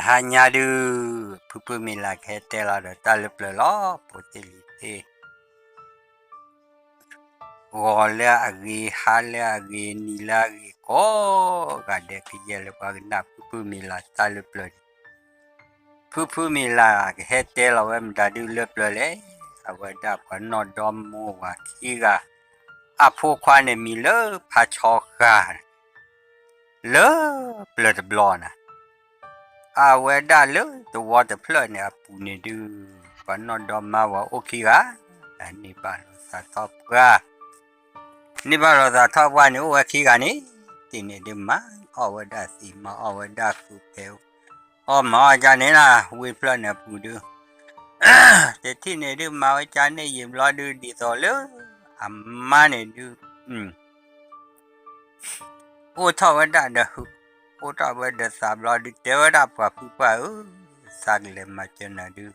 တဟါညါဒုး ဖုဖုမ့ၢ်လၢ်ကဟဲတဲလီၤဒီးတၢ်လၢပျၢၤလီၤ ဖိသ့ၣ်လံၤသ့ၣ် ဂီၤလၢအဂ့ၤ ဟါလၢအဂ့ၤ နံၤလၢအဂ့ၤ ကိးဂၤဒဲးကယဲၢ်လၢပှၤကနၣ်ဖုဖုမ့ၢ်လၢ်တၢ်လၢပျၢၤန့ၣ် ဖုဖုမ့ၢ်လၢ်ကဟဲတဲလီၤဝဲမတၤဒုးလၢပျၢၤလဲၣ်. အဝဲဒၣ်ပှၤနီၢ်ဒီမိၢ်ဝၤခံဂၤ အဖိခွါန့ၣ်မံၤလၢဖါဆီဃာ် လၢပျၢၤတဘျီနၤ အဝဲဒၣ်လၢသဝီတဖျၢၣ်န့ၣ်အပူၤန့ၣ်ဒုး ပှၤနီၢ်ဒီမါဝၤအိၣ်ခံဂၤ န့ၢ်ဘၣ်လိာ်သးထီၣ်ပှၢ် န့ၢ်ဘၣ်လိာ်သးထီၣ်ပှၢ်န့ၣ် အိၣ်ဝဲခံဂၤန့ၣ် တထံၣ်န့ၣ်ဒုး မၤအီၣ်ဝဲဒၣ်သံး မၤအီၣ်ဝဲဒၣ်ဃုဖဲ အီၣ်မၤအီၣ်ကန့ၣ်နၤ ဝ့ၢ်ဖျၢၣ်န့ၣ်အပူၤဒုး တထံၣ်န့ၣ်ဒုး မၤဝဲကန့ၣ်ယံာ်ဘျီဒုး ဒ်သိးလၢ အမါန့ၣ်ဒုး အိၣ်ထီၣ်ဝဲဒၣ်ဒီး အိၣ်ထီၣ်ဝဲဒီးသးဘျီဒုး တဲဝဲဒၣ်ပှၤဖုပှၢ်ဧၢ, သးကလဲၤမၤစၢၤနၤဒုး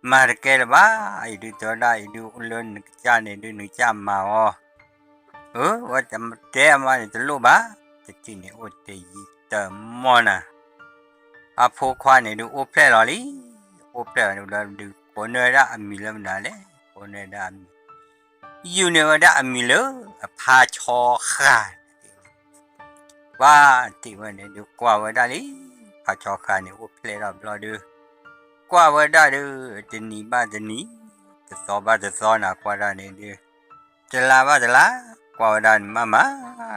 မၤတကဲလၢၤဘၣ်, အံၤဒုးတဲဝဲဒၣ်အံၤဒုး အိၣ်လၢနကစၢ်န့ၣ်ဒုး နကစၢ်မၤအီၤ, အၢ ဝဲတဲအမါန့ၣ်တလိၣ်ဘၣ်, တထံၣ်န့ၣ်အိၣ်တယံာ်တမီၢ်နၤ အဖိခွါန့ၣ်ဒုးအိၣ်ဖျဲၣ်လီၤလံ, အိၣ်ဖျဲၣ်လီၤဒုး ကိးန့ၢ်ဝဲဒၣ်အမံၤလၢမနုၤလဲၣ်, ကိးန့ၢ်ဝဲဒၣ်အမံၤ, ယုၢ်န့ၢ်ဝဲဒၣ်အမံၤလၢ အဖါဆီဃာ်န့ၣ်, ပှၤတထံၣ်ဝဲန့ၣ်ဒုး ကွၢ်ဝဲဒၣ်လံ, ဖါဆီဃာ်န့ၣ်အိၣ်ဖျဲၣ်ထီၣ်ဘျီဒုး ကွၢ်ဝဲဒၣ်ဒုး တနံၤဘၣ်တနံၤ, တသီဘၣ်တသီနၤ ကွၢ်ဒၣ်န့ၣ်ဒုး, တလါဘၣ်တလါ, ကွၢ်ဝဲဒၣ်န့ၣ်မးမး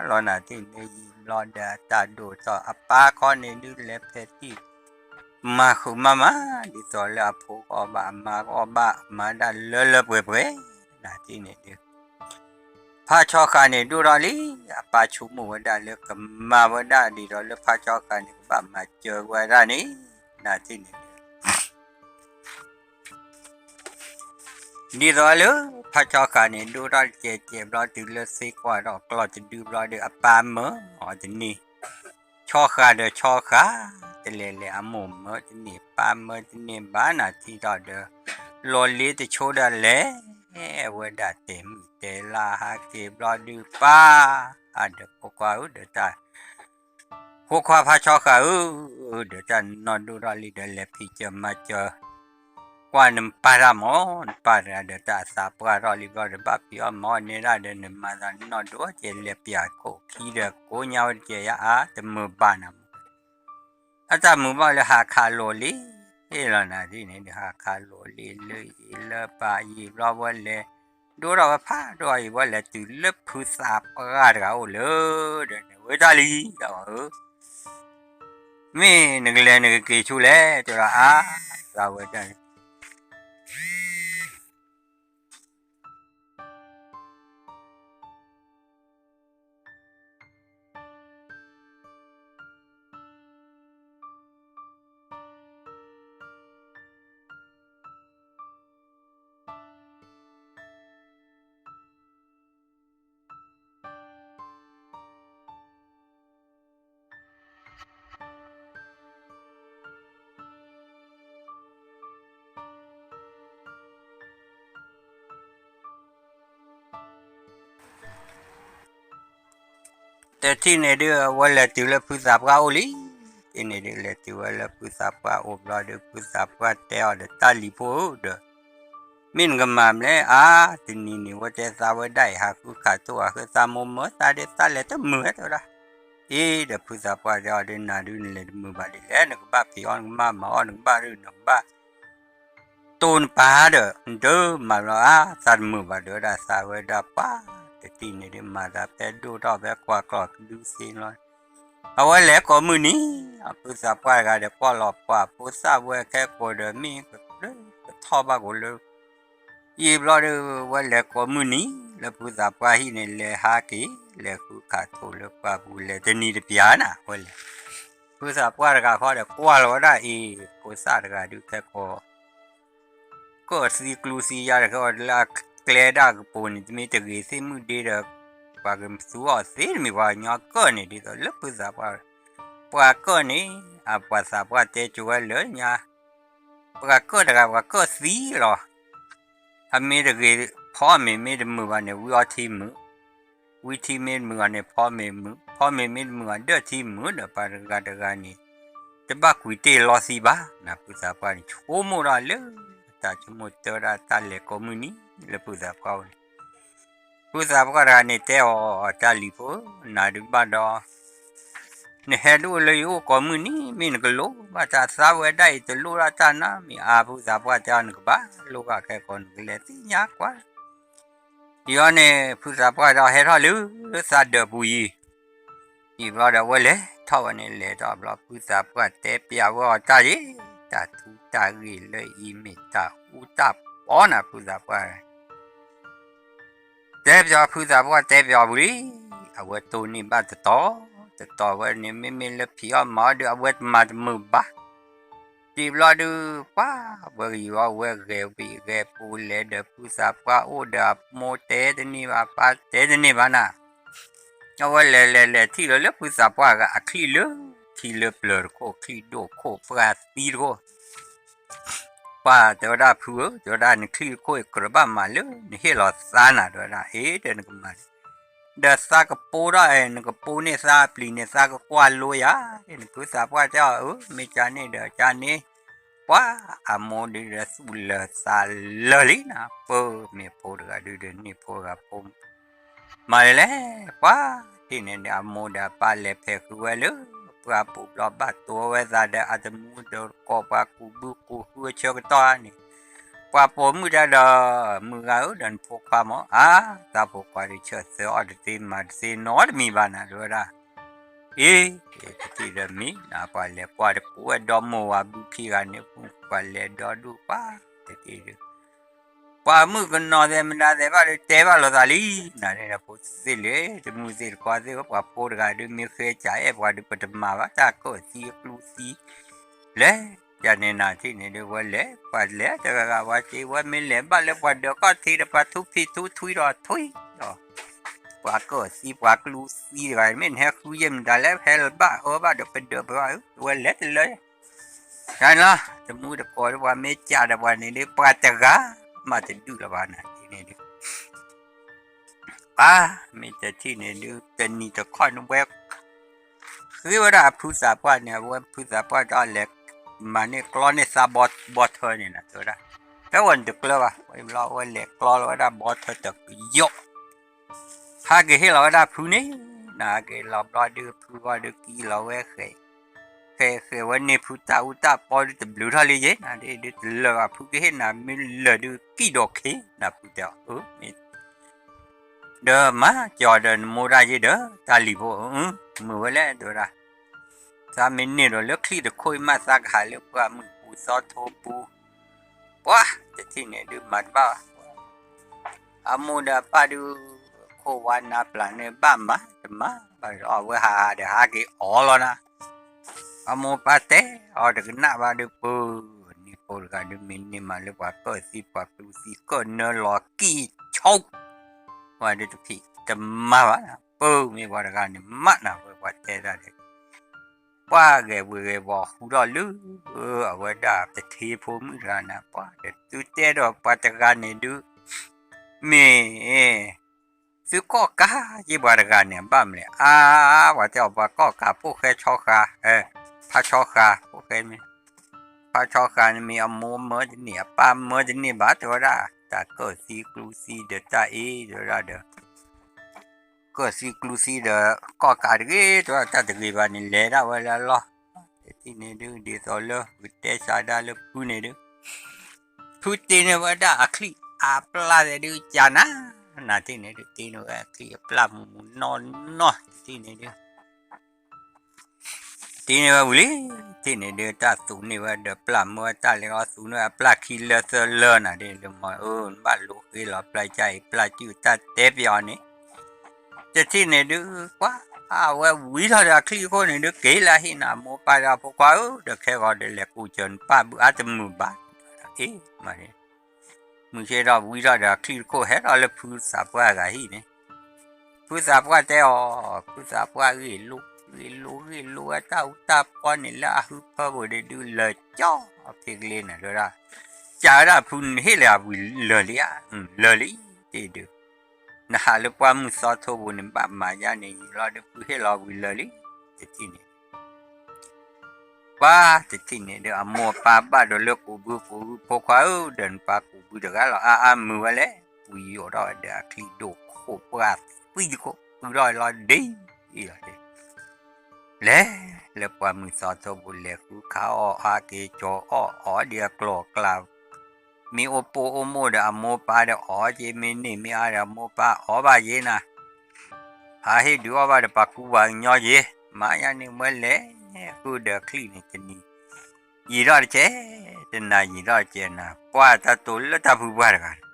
လီၤနၤ တထံၣ်န့ၣ်ယံာ်ဘျီဒီးအတၢ်ဒိၣ်ထီၣ် အပၢ်ခီန့ၣ်ဒုးလဲၤဖဲးတံၢ် မၤဃုာ်မးမး, ဒ်သိးလၢအဖိကအီၣ်ဘၣ် အမါကအီၣ်ဘၣ် မၤဒၣ်လၢလၢပှဲၤပှဲၤ, နၤတထံၣ်န့ၣ်ဒုး ဖါဆီဃာ်န့ၣ်ဒိၣ်ထီၣ်လံ, အပၢ်ဆိကမိၣ်ဝဲဒၣ်လၢကမၤဝဲဒၣ်ဒ်သိးလၢဖါဆီဃာ်န့ၣ် ကဘၣ်မၤစၢၤဝဲဒၣ်န့ၣ်, နၤတထံၣ်န့ၣ်ဒုး ဒ်သိးလၢ ဖါဆီဃာ်န့ၣ် ဒိၣ်ထီၣ်ကဲးကဲးဘျီ တုၤလၢသ့ကွၢ်ထီၣ်ကျီၢ်တဒုဘျီဒီး အပၢ်မၢအီၤတန့ၢ်, ဆီဃာ်ဒီးဆီဃာ်, တလဲၤလဲၤအမိၢ်မၢတန့ၢ် ပၢ်မၢတန့ၢ်ဘၣ် နၤတထံၣ်ဒီး, လီၤလ့တဆိဒီးလဲၤ, ဝဲဒၣ်တဲာ်မုၢ်တဲာ်လါဟးက့ၤဘျီဒုးပၢ်, အဒီးဖိခွါဧၢ ဒီးတၢ် ဖိခွါဖါဆီဃာ်ဧၢ, ဒီးတၢ်နီၢ်ဒိၣ်ထီၣ်လံဒီးလဲၤဖံးစၢၤမၤစၢၤ, ကွၢ်နပၢ်တၢ်မၢ် နပၢ်တဂၤဒီးတၢ်အသးပှၢ်ထီၣ်လံဘျီဒီး ဘၣ်ဖံးအီၣ်မၤအီၣ်န့ၢ်ဒၣ်ဒီး နမၤသးနီၢ်ဒိၣ်ကဲလဲၤပျးခိၣ်ခံဒီး ကိးညါဝဲတကဲယါအါ တမုာ်ဘၣ်နၤမၢ်, အတၢ်မုာ်ဘၣ်လၢဟးခးလိာ်လံ, ဟ့ၣ်လီၤနၤဒ်န့ၣ်ဒီး ဟးခးလိာ်လံလၢအံၤလၢပၢ်ယံာ်ဘျီဝဲလဲၤ, ဒိၣ်ထီၣ်ဝဲဖးဒိၣ်အံၤဝဲလဲၤတုၤလၢဖုသးပှၢ်တဂၤအိၣ်လၢ, ဒီးန့ၣ်ဝဲတၢ်လံ, ဒီးဧၢ မ့ၢ်နကလဲၤနကက့ၤဆူလဲၣ် တဲဝဲဒၣ်အါ, သးဝဲဒၣ်န့ၣ် တထံၣ်န့ၣ်ဒုး အဝဲလဲၤတုၤလၢဖုသးပှၢ်အိၣ်လံ, တထံၣ်န့ၣ်ဒုး လဲၤတုၤဝဲလၢဖုသးပှၢ်အိၣ်ဘျီဒီး ဖုသးပှၢ်တဲအီၤဒီး တၢ်လံၤဖိဧၢဒီး မ့ၢ်နကမၤမလဲၣ်အါ, တနံၤန့ၣ် ဝဲတဲသးဝဲဒၣ်အံၤ ဟးဃုခးထိၣ်အဃိ သးမိၢ်မၢသးဒီး သးလဲၤတမုာ်ဝဲတဲဝဲဒၣ်, အ့ ဒီးဖုသးပှၢ်တဲအီၤဒုး နၤဒုးနလဲၤတမုာ်ဘၣ်ဒ်လဲၣ်, နကဘၣ်ဖံးအီၣ် နကဘၣ်မၤအီၣ် နကဘၣ်ဒုး နကဘၣ် တိၢ်နပၢ်ဒီး နတမၤဘျီဧါ, သးတမုာ်ဘၣ်ဒုးဝဲဒၣ် သးဝဲဒၣ်ပှၤ, တထံၣ်န့ၣ်ဒုး မၤသးဖဲဒိၣ်ထီၣ်ဖဲကွၢ်ကျီၢ်ကဒုသ့လီၤ, အဝဲလဲၤကိးမုၢ်နံၤ, အဖုသးပှၢ်တဂၤဒီး ကွၢ်လီၤပှၤဖိသၣ်ဝဲခဲကိာ်ဒီး မ့ၢ်ကဘျုးကထီၣ်ဘၣ်ကိာ်လၢ ယံာ်ဘျီဒီး ဝဲလဲၤကိးမုၢ်နံၤ လၢဖုသးပှၢ်ဟံၣ်န့ၣ် လဲၤဟးက့ၤ လဲၤဃုခးထိၣ်လၢပှၢ်ပူၤ လဲၤတနံၤတပျၢ်နၤ ဝဲလဲၤ, ဖုသးပှၢ်တဂၤဃီဒီး ကွၢ်လီၤဝဲဒၣ်အံၤ ဖိသၣ်တဂၤဒုးခဲကိာ် ကၢၣ်သံကျူသံယါတဂၤလၢအကျဲဒၣ်ကပူၤန့ၣ် တမ့ၢ်တဂ့ၤသ့ၣ်မုၢ်ဒ့ဒီး ပှၤကသူအီၤသ့တမံၤ ပှၤကညီကၢၣ်န့ၣ် ဒ်သိးလၢဖုသးပှၢ်, ပှၤကၢၣ်န့ၣ် အပှၤသးပှၢ်တဲကၠိဝဲလၢညါ, ပှၤကၢၣ်တဂၤ ပှၤကၢၣ်သံလီၤ, အမ့ၢ်တဂ့ၤ ဖီမ့ၤမ့ၢ်တမုာ်ဘၣ်န့ၣ် ဝံအီထံမုာ်, ဝံထံမ့ၢ်တမုာ်ဘၣ်န့ၣ် ဖီမ့ၤမုာ်, ဖီမ့ၤမ့ၢ်တမုာ်ဘၣ်ဒၢၣ်ထံမုာ်ဒီး ပှၤတဂၤတဂၤန့ၣ် တဘၣ်ကွံာ်တ့ၢ်လီသံဘၣ်နၤ. ဖုသးပှၢ်န့ၣ် ဆိကမိၣ်ဒီးလၢ တၢ်ဆိကမိၣ်တဲဝဲဒၣ်တၢ်လဲၤကိးမုၢ်နံၤလၢဖုသးပှၢ်အိၣ်န့ၣ်, ဖုသးပှၢ်တဂၤန့ၣ်တဲအီၤ, တၢ်လံၤဖိဧၢ, နၤဒုးဘၣ်ဒီး နဟဲဒိၣ်လၢယအိၣ်ကိးမုၢ်နံၤ မ့ၢ်နကလိၣ်ဘၣ်တၢ်သးဝဲဒၣ်အံၤ တလိၣ်ဒၣ်တၢ်နီတမံၤဧါ. ဖုသးပှၢ်တဲအီၤ နကဘၣ်လိၣ်ဘၣ်ခဲကိး နကလဲၤသ့ၣ်ညါကွၢ်. ဒ်အံၤန့ၣ် ဖုသးပှၢ်ဒီးဟဲထီၣ်လၢသးဒၢးပူၤအံၤ, ဒ်ဘျီဒီးအဝဲလဲၤထီၣ်ဝဲန့ၣ် လဲၤထီၣ်ဘျီ ဖုသးပှၢ်တဲပျးဝဲအီၤတၢ်ယ့ၣ်, တၢ်ထူတၢ်ဂ့ၢ်လၢအံၤမ့ၢ်တၢ်အူတၢ်ပီနၤ ဖုသးပှၢ် တဲပျး ဖုသးပှၢ်တဲပျးပူၤလံ, အဝဲတိၢ်န့ၢ်ဘၣ်တတီၤ, တတီၤဝဲန့ၣ် မ့မ့ၢ်လၢဖံးအီၣ်မၤအီၣ်ဒုး အဝဲတမၤတမုာ်ဘၣ်. ဒ်ဘျီဒုး ပှၤ အဝဲဂံၢ်ဝီဝဲဂဲၤဝံၤဂဲၤပူၤလဲၤဒီး ဖုသးပှၢ်အိၣ်ဒီး အမိၢ်တဲတန့ၢ်ဘၣ် အပၢ်တဲတန့ၢ်ဘၣ်နၤ. အဝဲလဲၤလဲၤလဲၤထံၣ်လီၤလၢဖုသးပှၢ်ဂၤ အချံၣ်လၢပျၢၤတခိၣ် ချံၣ်ဒိၣ်ခိၣ်ပှၢ်သံတခိၣ် ပှၤတဲဝဲဒၣ် ဖုဧၢ, တဲဝဲဒၣ် နချံၣ်တခိၣ်အံၤ ကြၢးဘၣ်မၤလၢနဟ့ၣ်လီၤသးနၤ တဲဝဲဒၣ်. အ့ ဒီးနကမၤန့ၣ် ဒီးသးကပိထီၣ် နကပိန့ၢ်သးပျံၤန့ၣ် သးကကွၢ်လိယၤ, နဖုသးပှၢ်တဲအီၤ အၢ မ့ၢ်ကန့ၣ်ဒီးကန့ၣ်. ပှၤ အမိၢ်ဒုးဒီးသူၣ်လၢာ်သးလၢာ်လံနၤ, ပၢ်မ့ၢ်ဖိတဂၤဒုးဒီးန့ၢ်ဖိဂၤဖိ မၤလဲၣ်လဲၣ်, ပှၤ ထံၣ်န့ၣ်ဒီး အမိၢ်ဒီးအပၢ်လဲၤဖဲးဃုာ်ဝဲလၢ ပှၢ်ပူၤဘျီ ဘၣ်တိဝဲသးဒီးအတမူတကိး ပှၤကူးဘုကူးဃုအဆၢကတီၢ်ဧါန့ၣ်, ပှၤပိာ်မုၣ်တၢ်ဒီး မုၢ်ဂၤဧၢ ဒီးနဖိခွါမး အါ သးဖိခွါဒုး ဆၢသၢအီၣ်တသ့မၤတသ့နီတမံၤဘၣ်နၤ တဲဝဲဒၣ်. အ့ တထံၣ်ဒီးမ့ၢ်နၤ ပှၤလဲၤကွၢ်တကိးဝဲဒီမိၢ်ဝၤဘုခံဂၤန့ၣ် ပှၤလဲၤဒီဒူၣ်ပှၤ တထံၣ်ဒုး ပှၤမုၣ်ကနီၤသဲးမနုၤသဲးဘၣ်ဒီး တဲဘၣ်လိာ်သးလံ, နၤန့ၣ်ဒီးဖိသ့ၣ်လံ တမုၢ်သ့ၣ်တခွါသ့ၣ် ပှၤဖိတဂၤဒုး မ့ၢ်ဃဲကးအဲၣ်ပှၤဒုး ပတမၤဘၣ်တၢ်ကၢၢ်သံအကျူသံ, လဲၤ ယန့ၣ်နၤထံၣ်န့ၣ်ဒုး ဝဲလဲၤ ပှၤလဲၤတဂၤဂၤ ပှၤစ့ဝဲမ့ၢ်လဲၤဘၣ်လၢပှၤဒၢးကီၢ်ထံးဒီး ပှၤထူဖံးထူထွံဒီးထွံဒီး ပှၤကၢၢ်သံပှၤကျူသံတဂၤ မ့ၢ်နဟဲဃုယဲၢ်မတၤလဲၣ် ဟဲလၢဘၣ်အၢဘၣ်ဒီးပဒၢးပဝဲ ဝဲလဲၤတလၢ တၢ်န့ၣ်လီၤ တမူတကိးဒီးပှၤမ့ၢ်ကးဒီးပှၤန့ၣ်ဒုး ပှၤတဂၤမးတဒုးလၢၤဘၣ်နၤန့ၣ်ဒုး ပှၤ မ့ၢ်တထံၣ်န့ၣ်ဒုး တနံၤတခီန့ၣ်ဝဲ ဃ့ဝဲဒၣ်အဖုသးပှၢ်န့ၣ် အဝဲဖုသးပှၢ်တၢ်လဲၤ မၤန့ၢ်ကျီန့ၢ်သးဘီထၢန့ၣ်နၤ တဲဝဲဒၣ် ဖဲဝဲန့ၣ်တကျၢၤဘၣ် ဝဲဘျီဝဲလဲၤကျီလီၤဝဲဒၣ်ဘီထၢတကယီၣ် ဟးက့ၤဟ့ၣ်လီၤဝဲဒၣ်ဖုန့ၣ် နက့ၤလီၤဘျီဒုး ဖုဘီဒုးကံလီၤဝဲဃဲၤ ဃဲၤဃဲၤဝဲန့ၢ်ဖုတၢ်အူတၢ်ပီဒုး တဘျုးထီၣ်လံယဲၢ် နဒုးတလၢာ်ဘၣ် ဖုကဟ့ၣ်နၤမ့ၢ်လၢာ်ဒုးကံၣ်ဒိးခ့ နဖုတဲအီၤ အၢ မ့ၢ် ဒီးမၤကီၤဒီးနမိၢ်တၢ်ယ့ၢ်ဒီး တၢ်လံၤဖိ မုာ်ဝဲလဲၣ် တဲဝဲဒၣ် သးမ့ၢ်န့ၢ်ဒီးလၢချံၣ်တခိၣ်အံၤမး သးကဟးလၢပှၢ်မုၢ်ပူၤသီထိပူၤ ပှၤ တထံၣ်န့ၣ်ဒုးမၤတဘၣ်ဘၣ် အမိၢ်ဒီးအပၢ်ဒုး ခိၣ်ဝါနါပျၢ်န့ၣ်ဘၣ်မၤတမၤဘၣ်ဒီး အဝဲဟးဒီးဟးက့ၤအီၤလီၤနၤ အမိၢ်ပၢ်တဲအီၤတကနၣ်ဘၣ်ဒုး ပၢ် န့ၢ်ဖိတဂၤဒုး မ့ၢ်န့ၢ်မးလၢပှၤကၢၢ်သံပှၤကျူသံကၢၢ်နၢလီၤကံၣ်ဆိ ပှၤဒုးတဖံးတမၤဘၣ်နၤ ပၢ်မ့ၢ်ပှၤတဂၤန့ၣ် မးနၤဝဲပှၤတဲတၢ်ဒီး ပှၤဂဲၤဝံၤဂဲၤဝီၤဟူထီၣ်လၢ အဝဲဒၣ်တထ့ဖိမုၣ်တဂၤနၤ ပှၤဒီးသုတဲဒီးပှၤတဂၤန့ၣ်ဒုး မ့ၢ် သုကီၣ်ကးယ့ၢ်ပှၤတဂၤန့ၣ် ဘၣ်မလဲၣ် အါ ပှၤတဲအီၤပှၤကီၣ်ကး ဖိၣ်ဃဲဆီဃာ် ဖးဆီဃာ် ဖိၣ်ဃဲမ့ၢ် ဖးဆီဃာ်န့ၣ်မ့ၢ်အမိၢ်မၢတန့ၢ် အပၢ်မၢတန့ၢ်ဘၣ် တဲဝဲဒၣ် တၢ်ကၢၢ်သံကျူသံဒီးတၢ်အ့ၣ် တဲဝဲဒၣ်ဒီး ကၢၢ်သံကျူသံဒီး ကီၣ်ကးတဂ့ၤ တဲဝဲဒၣ် တၢ်တဂ့ၤဘၣ်န့ၣ် လဲၤဒၣ်ဝဲလၢအလီၢ် တထံၣ်န့ၣ်ဒုး ဒ်သိးလၢပကတဲစးဒၣ်လၢဖုန့ၣ်ဒုး ဖုတ့န့ၢ်ဝဲဒၣ်အချံၣ်အပျၢ်သဲးဒုး ကနၤ နၤတထံၣ်န့ၣ်ဒုး တ့န့ၢ်ဝဲအချံၣ်အပျၢ်မူမူနီၢ်နီၢ် တထံၣ်န့ၣ်ဒုး တ့န့ၢ်ဝဲဝံၤလံ တထံၣ်န့ၣ်ဒုး တၢ်သူးန့ၢ်ဝဲဒီးပျၢ်မၢတၢ်လဲၤအီၤ သူးန့ၢ်အပျၢ်ခံလၢသၢလၢနၤဒ်လၢမၤ အၢ နဘၣ်လိဃ့လီၤပျၢ်ကၢ်အံၤ ပျၢ်စုၣ်တၢ်တဲပျးအီၤန့ၣ် တထံၣ်န့ၣ်ဒုး ပှၤ အဝဲဝံထီၣ်ဒီးအချံၣ်အခိၣ်န့ၣ်ဒုး က့ၤလၢဟံၣ်နၤ မိၢ်ပၢ်ဒီးဖိခွါဧၢ ဒီးခဲဂီၤဒီးလဲၤကူစၢၤနပၢ်ဘုအါတမုာ်ဘၣ် အ့ မၤန့ၣ် မုၢ်ဆ့ၣ်ဒီးဝံထီၣ်ဒီးအချံၣ်တခိၣ်ဟဲထီၣ်လၢဖုသးပှၢ်အဂၤဟံၣ်န့ၣ် ဖုသးပှၢ်တဲအီၤ ဖုသးပှၢ်ဂ့ၢ်လိ ဂ့ၢ်လိ ဂ့ၢ်လိဝဲတၢ်အူတၢ်ပီန့ၣ်လၢအဟုဖၢပူၤန့ၣ်ဒုး လၢာ်ကၠီဖံကလ့နၤ တဲဝဲဒၣ် ကးဝဲဒၣ်ဖုနဟ့ၣ်လၢအဝံၤလၢာ်လံဧါ လၢာ်လံ တ့ၢ်ဒုး နဟးလၢပှၢ်မုၢ်သီထိပူၤန့ၣ် ဘၣ်မၤယါန့ၣ် ယံာ်လီၤဒုး ဖုဟ့ၣ်လီၤဝံၤလၢာ်လံ တထံၣ်န့ၣ် ပှၤတထံၣ်န့ၣ်ဒုး အမိၢ်အပၢ်ဘၣ်ဒီးလၢကူးဘုကူးဘု ဖိခွါဧၢ, ဒီးနပၢ်ကူးဘုတဂၤလီၤ အါအါမုာ်ဝဲလဲၣ်, ပှၤယိာ်ထီၣ်ဝဲဒီးအချံၣ်ဒိၣ်ခိၣ်ပှၢ် သံတခိၣ် ဃုထီၣ်လီၤဒ်အံၤလီၤ. လဲၤလၢပှၢ်မုၢ်သီထိပူၤ လဲၤဃုခးအီၣ် ဟးက့ၤကၠီၤအီၣ် အီၣ်ဒ်အကျိၤအကျဲ, မ့ၢ်အိၣ်ပိၢ်အိၣ်မိၢ်ဒီးအမိၢ်ပၢ်ဒီးအီၣ်က့ၤ, မ့ၢ်န့ၢ်မ့ၢ်အါဒီးအမိၢ်ပၢ်အီၣ်ဘၣ်က့ၤနၤ, ဟးဟ့ၣ်ဒုးအီၣ်ဘၣ်ဒီးပှၤကူပှၤကညီက့ၤ, မၤယါန့ၣ် ဝဲလဲၤဃုဒီးချံၣ်န့ၣ် တနံၤယံာ်ထီၣ်တကဲး, တနၤယံာ်ထီၣ်တကဲးနၤ, ပှၢ်တၢ်တိၤလၢတၢ်ဖုပှၢ်တဂၤန့ၣ်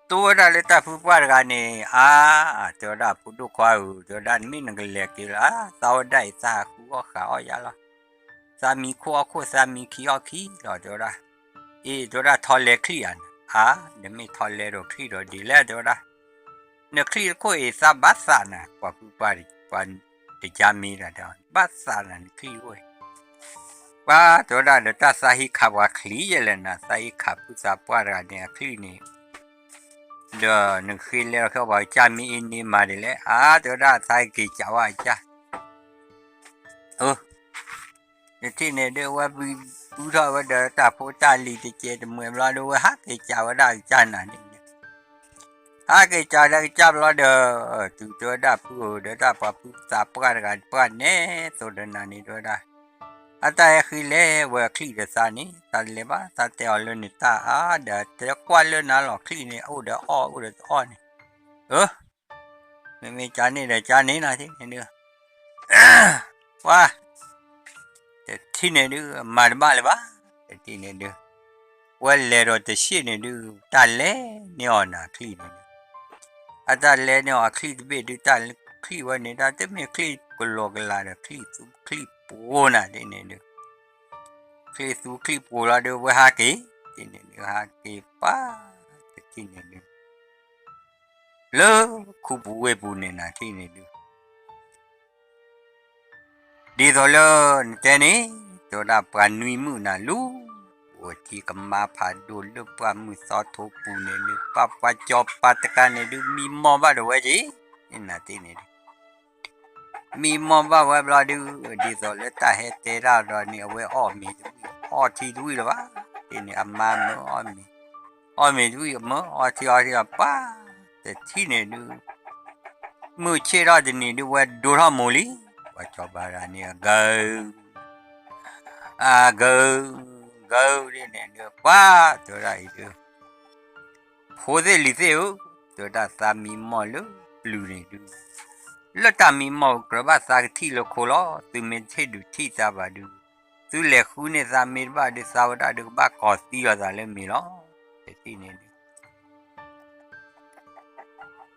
တိၤဝဲဒၣ်လၢတၢ်ဖုပှၢ်တဂၤန့ၣ် အါ, တဲဝဲဒၣ် ဖိဒိၣ်ခွါဧၢ, တဲဝဲဒၣ် နမ့ၢ်နကလဲၤက့ၤလၢ သးဝဲဒၣ်အံၤ သးဟးဃုအီၣ်ဃုအီၣ်ယါလီၤ, သးမံခိၣ်အီၣ်ခိၣ် သးမံခံအီၣ်ခံလီၤ တဲဝဲဒၣ်, အ့ တဲဝဲဒၣ် ထီလဲၤချံၣ်ဧါနၤ, အါ, နမ့ၢ်ထီလဲၤဒီးချံၣ်ဒီးဒ်လဲၣ် တဲဝဲဒၣ်, နချံၣ်တခိၣ်အံၤ သးဘၣ်သးနၤ, ပှၤဖုပှၢ် ပှၤတကါမ့ၢ်ဒၣ်တဲ, ဘၣ်သးနၤနချံၣ်တခိၣ်အံၤ, ပှၤတဲဝဲဒၣ်ဒီး တၢ်သးဟ့ခးပှၤချံၣ်ယဲလဲၣ်နၤ, သးဟ့ခးဖုသးပှၢ်တဂၤန့ၣ် အချံၣ်န့ၣ် ဒီးနဃ့လဲၤလီၤခဲ ပှၤကစၢ်မ့ၢ်အ့န့ၢ်မၤဒ်လဲၣ်, အါ တဲဝဲဒၣ် သးက့ၤကးဝဲအကစၢ်, အၢ, တထံၣ်န့ၣ်ဒုး ဝဲဘုထီၣ်ဝဲဒီးတၢ်ဖိတၢ်လံၤတကဲးတမှဲဘျီဒီး ဝဲဟးက့ၤကးဝဲဒၣ်အကစၢ်နၤန့ၣ်, ဟးက့ၤကးဒီးကစၢ်ဘျီဒီး တုၤတဲဝဲဒၣ်ဖုဧၢ ဒီးတၢ်ပှၤဖုသးပှၢ်တဂၤ ပှၢ်နဲသိးဒီးနၤန့ၣ်တဲဝဲဒၣ်, အတၢ်ဟဲဃ့လဲၤဝဲအချံၣ်ဒီးသးန့ၣ် သးတလဲၤဘၣ် သးတဲအီၤလၢနတၢ်အါဒီး တဲကွၢ်လၢနၤလီၤ ချံၣ်န့ၣ် အိၣ်ဒီးအီၣ် အိၣ်ဒီးတအီၣ်န့ၣ်, အၢ မ့မ့ၢ်ကန့ၣ်ဒီးကန့ၣ်နၤ တထံၣ်န့ၣ်ဒုး, ပှၤ, တထံၣ်န့ၣ်ဒုး မၤတဘၣ်လၢၤဘၣ်, တထံၣ်န့ၣ်ဒုး, ဝဲလဲၤဒီးတဆံၣ်န့ၣ်ဒုး တၢ်လဲၤန့ၢ်အီၤနၤချံၣ်န့ၣ်ဒုး, အတၢ်လဲၤန့ၢ်အီၤအချံၣ်တဘ့ၣ်ဒုး တၢ်ချံၣ်ဝဲန့ၣ် တၢ်တမ့ၢ်ချံၣ်ကလီကလးဒီး ချံၣ်သူချံၣ်ပိၤနၤ တထံၣ်န့ၣ်ဒုး, ချံၣ်သူချံၣ်ပိၤလီၤဒုး ဝဲဟးက့ၤ, တထံၣ်န့ၣ်ဒုး ဟးက့ၤပှၤ, တထံၣ်န့ၣ်ဒုး လၢခူပူၤဝ့ၢ်ပူၤန့ၣ်နၤ တထံၣ်န့ၣ်ဒုး, ဒ်သိးလၢနတဲန့ၣ်, တဲဝဲဒၣ်ပှၤနွံမုၣ်နၤလူၤ, အိၣ်ထံကမါဖးဒိၣ်လၢပှၢ်မုၢ်သီထိပူၤန့ၣ်ဒုး ပှၤပှၤစီၤပၤတဂၤန့ၣ်ဒုး မံမီၢ်ဘၣ်ဒီးဝဲက့ၤ, နၤတထံၣ်န့ၣ်ဒုး မံမီၢ်ဘၣ်ဝဲဘျီဒုး, ဒ်သိးလၢတၢ်ဟဲတဲတၢ်ဒီးန့ၣ် အဝဲအီၣ်မ့ၤတဝံၣ်, အီထံတဝံၣ်လၢၤဘၣ်, တထံၣ်န့ၣ် အမါမၢအီၣ်မ့ၤ, အီၣ်မ့ၤတဝံၣ်မၢအီထံအီထံအီပှၤ, တထံၣ်န့ၣ်ဒုး မုၢ်ဆ့ၣ်ထီၣ်တနံၤဒုး ဝဲဒိထီၣ်မိၢ်လံ, ပှၤစီၤပၤတဂၤန့ၣ် အကၢ, အကၢ, ကၢဒ်န့ၣ်ဒုး ပှၤ, တဲဝဲဒၣ်အံၤဒုး ဖိသ့ၣ်လံၤသ့ၣ်ဧၢ, တဲဝဲဒၣ်သးမံမီၢ်လၢပျုၤန့ၣ်ဒုး, လၢတၢ်မံမီၢ်ကြၢးဘၣ်သးကထံၣ်လၢခိလီၤ, သုမ့ၢ်တထံၣ်ဒုးထံၣ်သးဘၣ်ဒုး, သုလဲၤဃုန့ၢ်သးမ့ၢ်တဘၣ်ဒုး သးဝဲဒၣ်ဒုးကဘၣ်ကီၤသံလီၤသးလၢမ့ၤလီၤ, တထံၣ်န့ၣ်ဒုး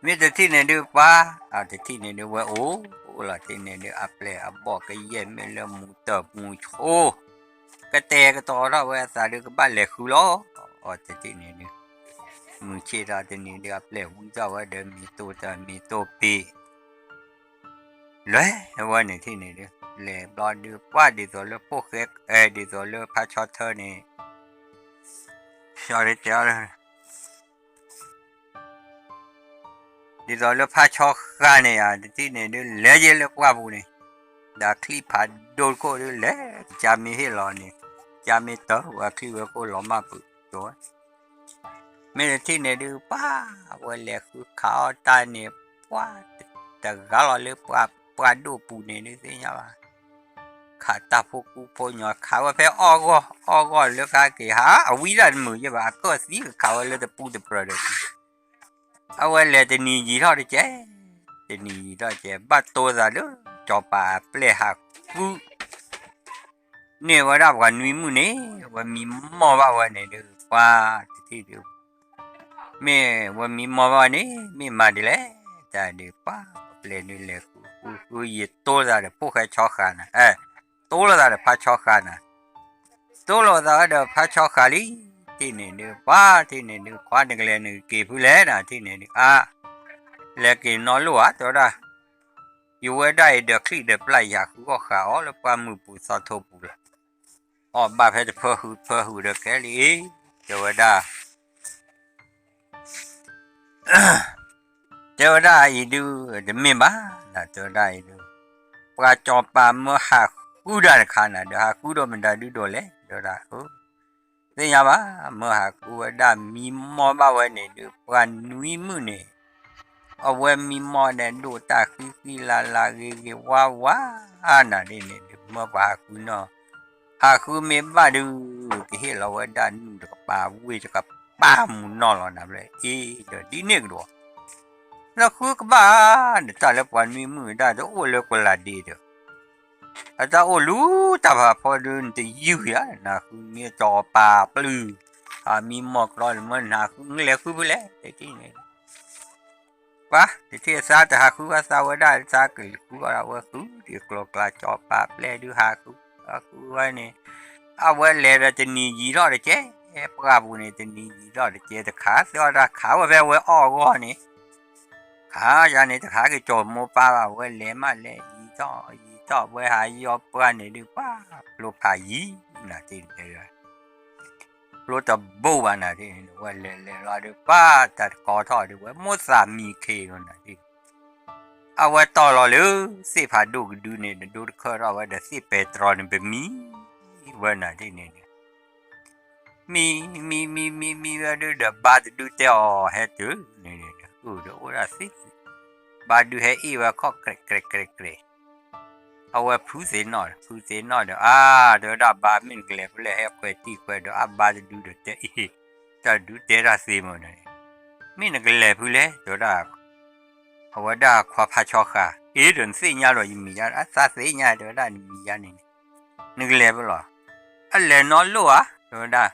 မ့ၢ်တထံၣ်န့ၣ်ဒုး ပှၤ, အတထံၣ်န့ၣ်ဒုး ဝဲအိၣ်, အိၣ်လီၤတထံၣ်န့ၣ်ဒုး အပျဲၢ်အဘီၣ်ကယဲၢ်မ့ၢ်လၢမူၤတၢၢ်မူၤဆိ, ကတဲာ်ကတီၤထီၣ်ဝဲအသးဒုးကဘၣ်လဲၤဃုလီၤ, အတထံၣ်န့ၣ်ဒုး, မုၢ်ဆ့ၣ်ထီၣ်တနံၤဒုး အပျဲၢ်ဝံထီၣ်ဝဲဒီးမ့ၤတိၢ်တၢ်မ့ၤတိၢ်ပ့ၤ လဲၤဝဲန့ၣ်တထံၣ်န့ၣ်ဒုး, လဲၤဘျီဒုး ပှၤဒ်သိးလၢဖိၣ်ဃဲ, ဒ်သိးလၢဖါဆီထၢန့ၣ်, ဆီတဲအီၤ ဒ်သိးလၢဖါဆီဃာ်န့ၣ်ဧါ တထံၣ်န့ၣ်ဒုး လဲၤယဲလၢပှၢ်ပူၤန့ၣ်, ဒီးချံၣ်ဖးဒိၣ်တခိၣ်ဒုး လဲၤကစၢ်မ့ၢ်ဟ့ၣ်လီၤန့ၣ်, ကစၢ်မ့ၢ်တၢ်ဝဲချံၣ်ဝဲခိၣ်လီၤမၢ်ပူၤ, မ့ၢ်တထံၣ်န့ၣ်ဒုး ပှၤ, ဝဲလဲၤဃုခးအီၣ်တၢ်န့ၣ်, ပှၤ, တဂၤလီၤလၢပှၢ်ဒိၣ်ပူၤန့ၣ်ဒုးသ့ၣ်ညါဘၣ်, ခးတၢ်ဖိကူဖိညီ ခးဝဲဖဲအီၣ်ဂီၢ်, အီၣ်ဂီၢ်လၢကဟဲက့ၤဟး အဝံဒၣ်တမုာ်ယဲၢ်ဘၣ် အကၢၣ်သံကခးဝဲလၢတပူၤတပြၢၤဒီး အဝဲလဲၤတနံၤယံာ်ထီၣ်တကဲး, တနံၤယံာ်ထီၣ်တကဲး ဘၣ်တိသးလၢ စီၤပၤအပျဲၢ်ဟးဃု န့ၢ်ဝဲဒၣ်ပှၤနွံမုၣ်န့ၣ် ဝဲမံမီၢ်ဘၣ်ဝဲန့ၣ်ဒုး ပှၤတထံၣ်ဒုး မ့ၢ်ဝဲမံမီၢ်ဘၣ်န့ၣ် မ့ၢ်မၤဒ်လဲၣ်, တၢ်ဒုးပှၤ ပျဲၢ်ဒုးလဲၤဃုဃုဃု ယတိသးဒီးဖိၣ်ဃဲဆီဃာ်နၤ, တိလိာ်သးဒီးဖါဆီဃာ်နၤ, တိလိာ်သးဝဲဒီးဖါဆီဃာ်လံ, ထံၣ်န့ၣ်ဒုး ပှၤထံၣ်န့ၣ်ဒုး ခွါနကလဲၤနကက့ၤဖုလဲၣ်နၤ ထံၣ်န့ၣ်ဒုး အါ, လဲၤက့ၤနီၢ်လိၣ်ဧါ တဲဝဲဒၣ်, ယဝဲဒၣ်အံၤဒီးချံၣ်ဒီးပျၢ်ယၤဃုအီၣ်ဃာ်အီၤလၢပှၢ်မုၢ်ပူၤသီထိပူၤလီၤ, အီၣ်ဘၣ်ဖဲတဖၢဃုတဖၢဃုဒီးကဲလံ, တဲဝဲဒၣ် တဲဝဲဒၣ်အံၤဒုး တမ့ၢ်ဘၣ်, တဲဝဲဒၣ်အံၤဒုး ပှၤစီၤပၤမၢဟးဃု ဟးဃုဒၣ်တခါနၤဒီး ဟးဃုဒီးမတၤဒုဒီးလဲၣ် တဲဝဲဒၣ်, သ့ၣ်ညါဘၣ်, မၢဟးဃုဝဲဒၣ်မံမီၢ်ဘၣ်ဝဲန့ၣ်ဒုး ပှၤနွံမုၣ်န့ၣ် အဝဲမံမီၢ်န့ၣ် ဒိၣ်တၢ်ဃံဃံလၤလၤဂ့ၤဂ့ၤဝါဝါ နၤဒ်န့ၣ်ဒုး မၢပှၤဟးဃုနီၢ်, ဟးဃုမ့ၢ်ဘၣ်ဒုး ကဟ့ၣ်လီၤဝဲဒၣ်နုာ်တကပၤဝ့ၢ်တကပၤမူၤနီၢ်လီၤနၤ ဘျဲၣ်အ့ၣ်ဒီးဒ်န့ၣ်ကဒီး, လၢဃုကဘၣ် ဒီးတၢ်လၢပှၤနွံမုၣ်ဒၣ်တအိၣ်လၢကလၤဒ့ဒီး အတၢ်အိၣ်လူၤတၢ်ဖးဖီဒုး နတယုၢ်ဧါ နဟးဃုမ့ၢ်ကၠီၤပၤပျုၢ်, အမံမီၢ်ကြီလၢမၢနဟးဃု နကလဲၤဃုဖဲလဲၣ် တထံၣ်န့ၣ် ပှၤတထံၣ်သးတဟးဃုဘၣ်သးဝဲဒၣ် သးကလဲၤဃုအီၤဒၣ်ဝဲဃု ဒ်ကျိၤကျါကၠီၤပၤပျဲၢ်ဒုးဟးဃု, ဟးဃုဝဲန့ၣ်, အဝဲလဲၤဒီးတနံၤယံာ်ထီၣ်တကဲ, ပှၢ်ပူၤန့ၣ် တနံၤယံာ်ထီၣ်တကဲတခါ သ့ၣ်အီၣ်တၢ်ခးဝဲဖဲဝဲအီၣ်အဂီၢ်န့ၣ် ခါယၤန့ၣ် တခါက့ၤကၠီၤမိၢ်ပၢ်ဘၣ် ဝဲလဲၤမးလဲၤယံာ်ထီၣ်ယံာ်ထီၣ် ဝဲဟးယီၤပှၢ်န့ၣ်ဒုး ပှၤဖျိဖးယံၤနၤတ့ၢ်န့ၣ် ဖျိတဘိဘၣ်နၤတ့ၢ်န့ၣ် ဝဲလဲၤလဲၤလီၤဒုး ပှၤတၢ်တကီထီၣ်ဒုး ဝဲမိၣ်သးမံခ့လီၤနၤတ့ၢ်န့ၣ် အဝဲတီၢ်လီၤလၢ သ့ၣ်ဖးဒိၣ်ကဒုန့ၣ် ဒိတခၢၣ်ထီၣ်ဝဲဒီးသ့ၣ်ပဲတြီန့ၣ် ပမံဝဲနၤတ့ၢ်န့ၣ် မံ မံ မံ မံ မံဝဲဒုးဒီး ဘါတဒုတဲအီၤ ဟဲတုၤန့ၣ် အိၣ်ဒီးအိၣ်ဒၣ်သ့, ဘါဒုးဟဲအ့ၣ်ဝဲခီၣ်ကြဲးကြဲးကြဲးကြဲး, အဝဲဖုသ့ၣ်နီၣ် ဖုသ့ၣ်နီၣ်ဒီး အါ တဲဝဲဒၣ် ဘါမ့ၢ်နကလဲၤဖဲလဲၣ် ဟဲခွဲးတံၢ်ခွဲးဒီး အါ ဘါတဒုဒီးတဲအ့ၣ်, တၢ်ဒုးတဲတၢ်သ့မးန့ၣ်, မ့ၢ်နကလဲၤဖဲလဲၣ် တဲဝဲဒၣ်, အဝဲဒၣ်ခွါဖးဆီဃာ် အ့ၣ်ဒီးနသ့ၣ်ညါဒီးယမံၤယါ အသးသ့ၣ်ညါ တဲဝဲဒၣ်နမံၤယါန့ၣ်န့ၣ်, နကလဲၤဖဲလဲၣ်, အလဲၤနီတလီၢ်ဧါ တဲဝဲဒၣ်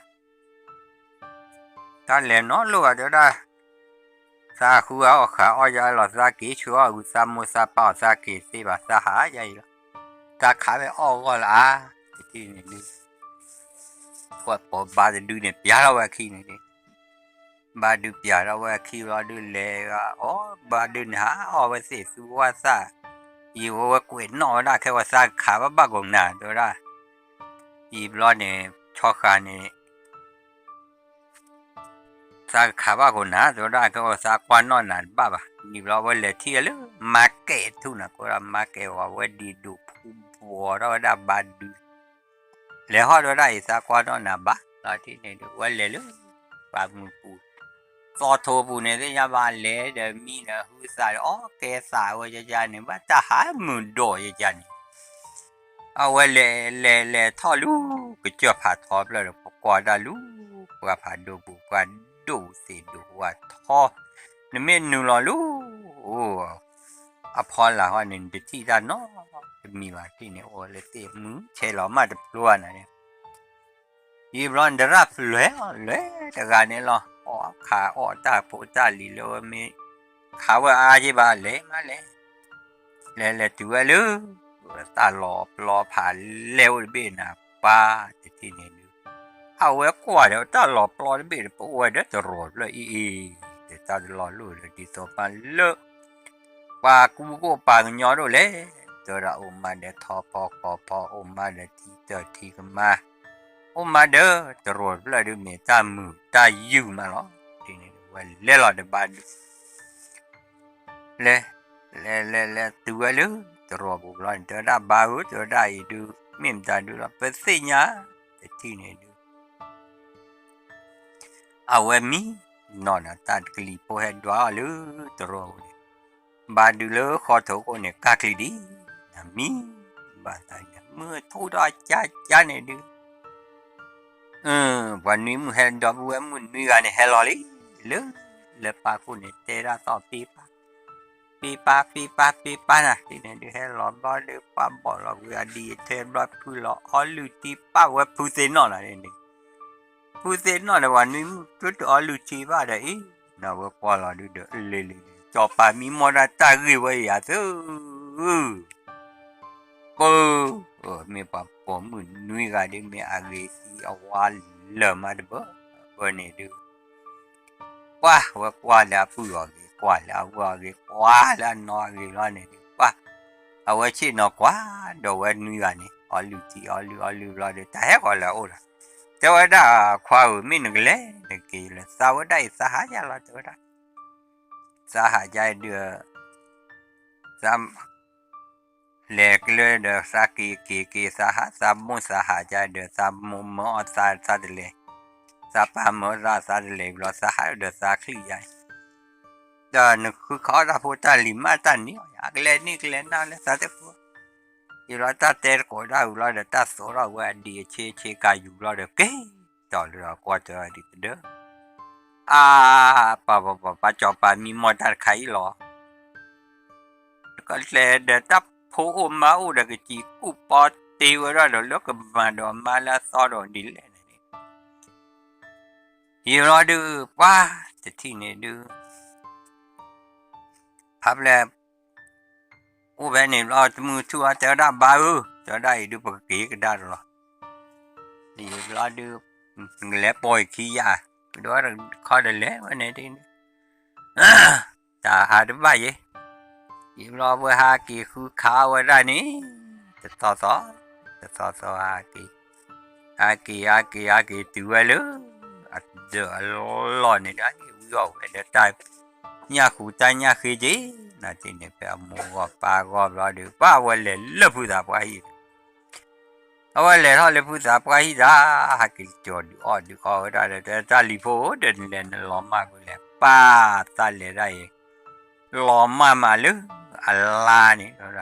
တၢ်လဲၤနီတလီၢ်ဘၣ် တဲဝဲဒၣ်, သးဃုအီၣ်ဃာ်အီၣ်ယါလီၤ သးက့ၤဆှၢအီၣ်ဂုၤ သးမိၢ်သးပၢ်အီၤ သးက့ၤသ့ဘၣ် သးဟးယါအံၤလီၤ, တၢ်ခးဝဲအီၣ်ဂီၢ်လၢအါ, တထံၣ်န့ၣ်ဒုး ပှၤပိာ်ဘါတဒုန့ၣ် ပျးထီၣ်ဝဲအခံန့ၣ်ဒုး, ဘါဒုးပျးထီၣ်ဝဲအခံလီၤဒုး လဲၤဂၤအီၣ် ဘါဒုးန့ၣ်ဟးအီၣ်ဝဲသ့ၣ်သူဝဲသး, ယံာ်ဝဲဝဲကွဲးနီၣ်ဝဲဒၣ် ခဲဝဲသးကခးဘၣ်ဘၣ်ကီးနၤ တဲဝဲဒၣ်, ယံာ်ဘျီန့ၣ် ဆီဃာ်န့ၣ် သးကခးဘၣ်ကီးနၤ တဲဝဲဒၣ် ခဲဝဲသးကွၢ်နီၣ်နၤတဘၣ်ဘၣ်, ယံာ်ဘျီဝဲလဲၤထံၣ်လၢ မါကဲးထူၣ်နၤ ကိးဒၣ်မါကဲးဝဲ ဝဲဒံးဒိၣ်ဖူဘှီထီၣ်ဝဲဒၣ်ဘါဒုး လဲၤဟီၣ်တဲဝဲဒၣ်အံၤ သးကွၢ်နီၣ်နၤဘၣ်လီၤ တထံၣ်န့ၣ်ဒုး ဝဲလဲၤလၢ ပှၤမုၢ်ပူၤ သီထိပူၤန့ၣ် သ့ၣ်ညါဘၣ်လဲၤဒီးမံဒီး ဟုသးဒီးအီၣ်ကဲသးဝဲယယါန့ၣ် ဘၣ်တၢ်ဟးမုာ်ဒိၣ်ယယါန့ၣ် အဝဲလဲၤလဲၤလဲၤထီၣ်လူၤ ကစၢၢ်ဖးထီဖျၢၣ်ဒီး ပကွၢ်တၢ်လူၤ ပှၤဖးဒိၣ်ပူၤ ပှၤဒိၣ်သ့ၣ်ဒိၣ်ဝါထီ, နမ့ၢ်နုာ်လီၤလူၤ အိၣ် အဖီလာ်ဟီန့ၣ် နတထံၣ်တၢ်နီတမံၤဘၣ် ထံၣ်န့ၣ်အိၣ်လၢသ့ၣ်မုၢ်ဆဲးလီၤမးတဖျိဘၣ်နၤန့ၣ် ယံာ်ဘျီန့ၣ် တရၣ်ဖျၢၣ်အီၤလဲၤတဂၤန့ၣ်လီၤ အီၣ်ခးအီၣ်တၢ်ဖိတၢ်လံၤလၢဝဲမ့ၢ် ခးဝဲအါက့ဘၣ်လဲၤမးလဲၤ လဲၤလဲၤတုၤဝဲလၢ တၢ်လီၤပျီဖးလဲၢ်အိၣ်တဘ့ၣ်နၤ ပှၤတထံၣ်န့ၣ်ဒုး အဝဲကွၢ်ဒီးတၢ်လီၤပျီတဘ့ၣ်ဒီး ပအိၣ်ဝဲဒီးတရီၤဖျၢၣ်အံၤအံၤ ဒီးတၢ်တလီၤလိၣ်ဒီး ဒ်သိးပှၤလၢ ပှၤကူကအိၣ်ပှၤကညီဒိၣ်လဲၣ် တဲဝဲဒၣ်အိၣ်မးဒီးထီဖီကီၢ်ဖီ အိၣ်မးဒီးထံတၢၢ်ထံကမါ အိၣ်မးဒီးတရီၤဖျၢၣ်ဒုးမ့ၢ်တၢ်မုာ်တၢ်ယုၢ်မးလီၤ. ဒ်န့ၣ်ဝဲလဲၤလီၤဒီးဘါဒုး လဲၤ လဲၤလဲၤလဲၤတုၤဝဲလၢ တရီၤပူၤဘျီန့ၣ် တဲဝဲဒၣ်ဘါဧၢ တဲဝဲဒၣ်အံၤဒုး မ့ၢ်မတၤဒုးလီၤ ပသ့ၣ်ညါ တထံၣ်န့ၣ်ဒုး အဝဲမံနီၢ်နၤ တၢ်ကလံၤဖိဟဲဒွးအီၤလၢတရီၤပူၤန့ၣ် ဘါဒုးလၢဃီထိးခိၣ်န့ၣ် ကၢ်ချံဒံး နမံဘၣ်သးန့ၣ် မုၢ်ထူၣ်ထီၣ်ကၠါကၠါန့ၣ်ဒုး ပှၤနွံမုၣ်ဟဲဒီပုၢ်ဝဲၢ်မုၣ်နွံဂၤန့ၣ် ဟဲလီၤလံ လၢ လၢပၢ်ခိၣ်န့ၣ် တဲဒၣ်သီၣ်ပ့ပၢ် ပ့ပၢ် ပ့ပၢ် ပ့ပၢ်နၤ ဒ်န့ၣ်ဒုး ဟဲလီၤဘျီဒုး ပှၤဘီၣ်လီၤဝံၤအဒံးအထၢဘျီ ဖုလီၤအီလုၢ်ထံပၢ်ဝဲဖုသ့ၣ်နီၣ်နၤန့ၣ် ဖုသ့ၣ်နီၣ်ဒီးပှၤနွံမုၣ် တုၤတအီလုၢ်ထံဘၣ်ဒီးအံၤ နဝဲကွၢ်လီၤဒုးဒီး လ့လ့ ကၠီၤပၤမံမီၢ်ဒၣ်တၢ်ဂ့ၢ်ဝဲယၤသု ပၢ် မ့ၢ်ပှၤပိာ်မုၣ်နွံဂၤဒုး မ့ၢ်အဂ့ၤသံအဝါလၢာ်မးတဘၢ ဘၢန့ၣ်ဒုး ပှၤဝဲကွၢ်လၢအပုၢ်အီၤဂ့ၤ ကွၢ်လၢအဝဲၢ်အီၤဂ့ၤ ကွၢ်လၢအနီၢ်အဂ့ၤလီၤန့ၣ်ဒုး ပှၤ အဝဲဆ့ၣ်နီၤကွၢ်ဒီးဝဲနွံဂၤန့ၣ် အီလုၢ်ထံ အီလုၢ် အီလုၢ်ဘျီဒီး တၢ်ဟဲဃီၤလၢအအိၣ်ဒီး တဲဝဲဒၣ်ခွါဧၢ မ့ၢ်နကလဲၤ နက့ၤလၢသးဝဲဒၣ်အံၤ သးဟးယါလီၤ တဲဝဲဒၣ် သးဟးယါဒုး သး လဲၤကျၢၤဒီးသးက့ၤက့ၤက့ၤ သးဟးသးမိၢ်သးဟးကဒီး သးမိၢ်မၢအီၣ်သးသးတလဲၤ, သးပၢ်မၢအီၣ်သးသးတလဲၤဘျီ သးဟးဒီးသးချံၣ်ယါ, ဒီးနဃုခးအီၣ်တၢ်ဖိတၢ်လံၤမးတၢ်န့ၣ်အီၤ ကလဲၤန့ၢ်ကလဲၤနၢ်လၢသးတဃု, ယဘျီတၢ်တဲတကိးဒၣ်ဝံၤဘျီဒီး တၢ်သိးထီၣ်ဝဲအဒံးအဆ့ဆ့ကၤယူၤဘျီဒီး က့ၤတီၤလၢအကွီၢ်တၢ်ဒံးကဒၢ, အါ ပၢ်ပၢ်ပၢ် ပၢ်ကၠီၤပၤမံမီၢ်တၢ်တခါအံၤလီၤ တကလဲၤဒီးတၢ်ဖိအိၣ်မါအိၣ်ဒီး ကစံးကူၣ်ပီတ့ဝဲဒၣ်ဒီး လၢကမၤဒီးမါလၢအသီဒီးဒ်လဲၣ်န့ၣ်, ယံာ်ဘျီဒုး ပှၤတထံၣ်န့ၣ်ဒုး ဖးဖျဲၣ် အိၣ်ဖဲန့ၣ်ဘျီ တမုၢ်ထူၣ်အတဲဝဲဒၣ် ဘါဧၢ, တဲဝဲဒၣ်အံၤဒုး ပကက့ၤကဒါတလီၤ, ယံာ်ဘျီဒုး ကလဲၤပိာ်အခံယၤ, ကဒိးဝဲတခီဒီးလဲၤဝဲန့ၣ်ဒုး တၢ်ဟးတဘၣ်ယဲ, ယံာ်ဘျီဝဲဟးက့ၤဃုခးဝဲဒၣ်န့ၣ်, တသီသီ, တသီသီဟးက့ၤ, ဟးက့ၤ ဟးက့ၤ ဟးက့ၤတုၤဝဲလၢ အဒၢးအလီၢ်န့ၣ်ဒီး ဟးက့ၤဝံအီၣ်ဝဲဒီးတၢ်ညၣ်ဃူတၢ်ညၣ်ဃ့က့ၤ, နာ်သက့န့ၣ် ဖဲအမိၢ်ဂီၢ်ပၢ်ဂီၢ်ဘျီဒီး ပှၤဝဲလဲၤလၢဖုသးပှၢ်ဟံၣ်ဒီး အဝဲလဲၤထီၣ်လၢဖုသးပှၢ်ဟံၣ်ဒီး ဟဲက့ၤကၠီၤဒုးအီၣ်ဒုးအီဝဲဒၣ်ဒီး တဲတၢ်လံၤဖိဧၢ ဒီးနလဲၤနလီၤမၢ်ကွံာ်လဲၣ်, ပၢ်သးလဲၤဒၣ်အံၤ လီၤမၢ်မးလၢအလါန့ၣ်,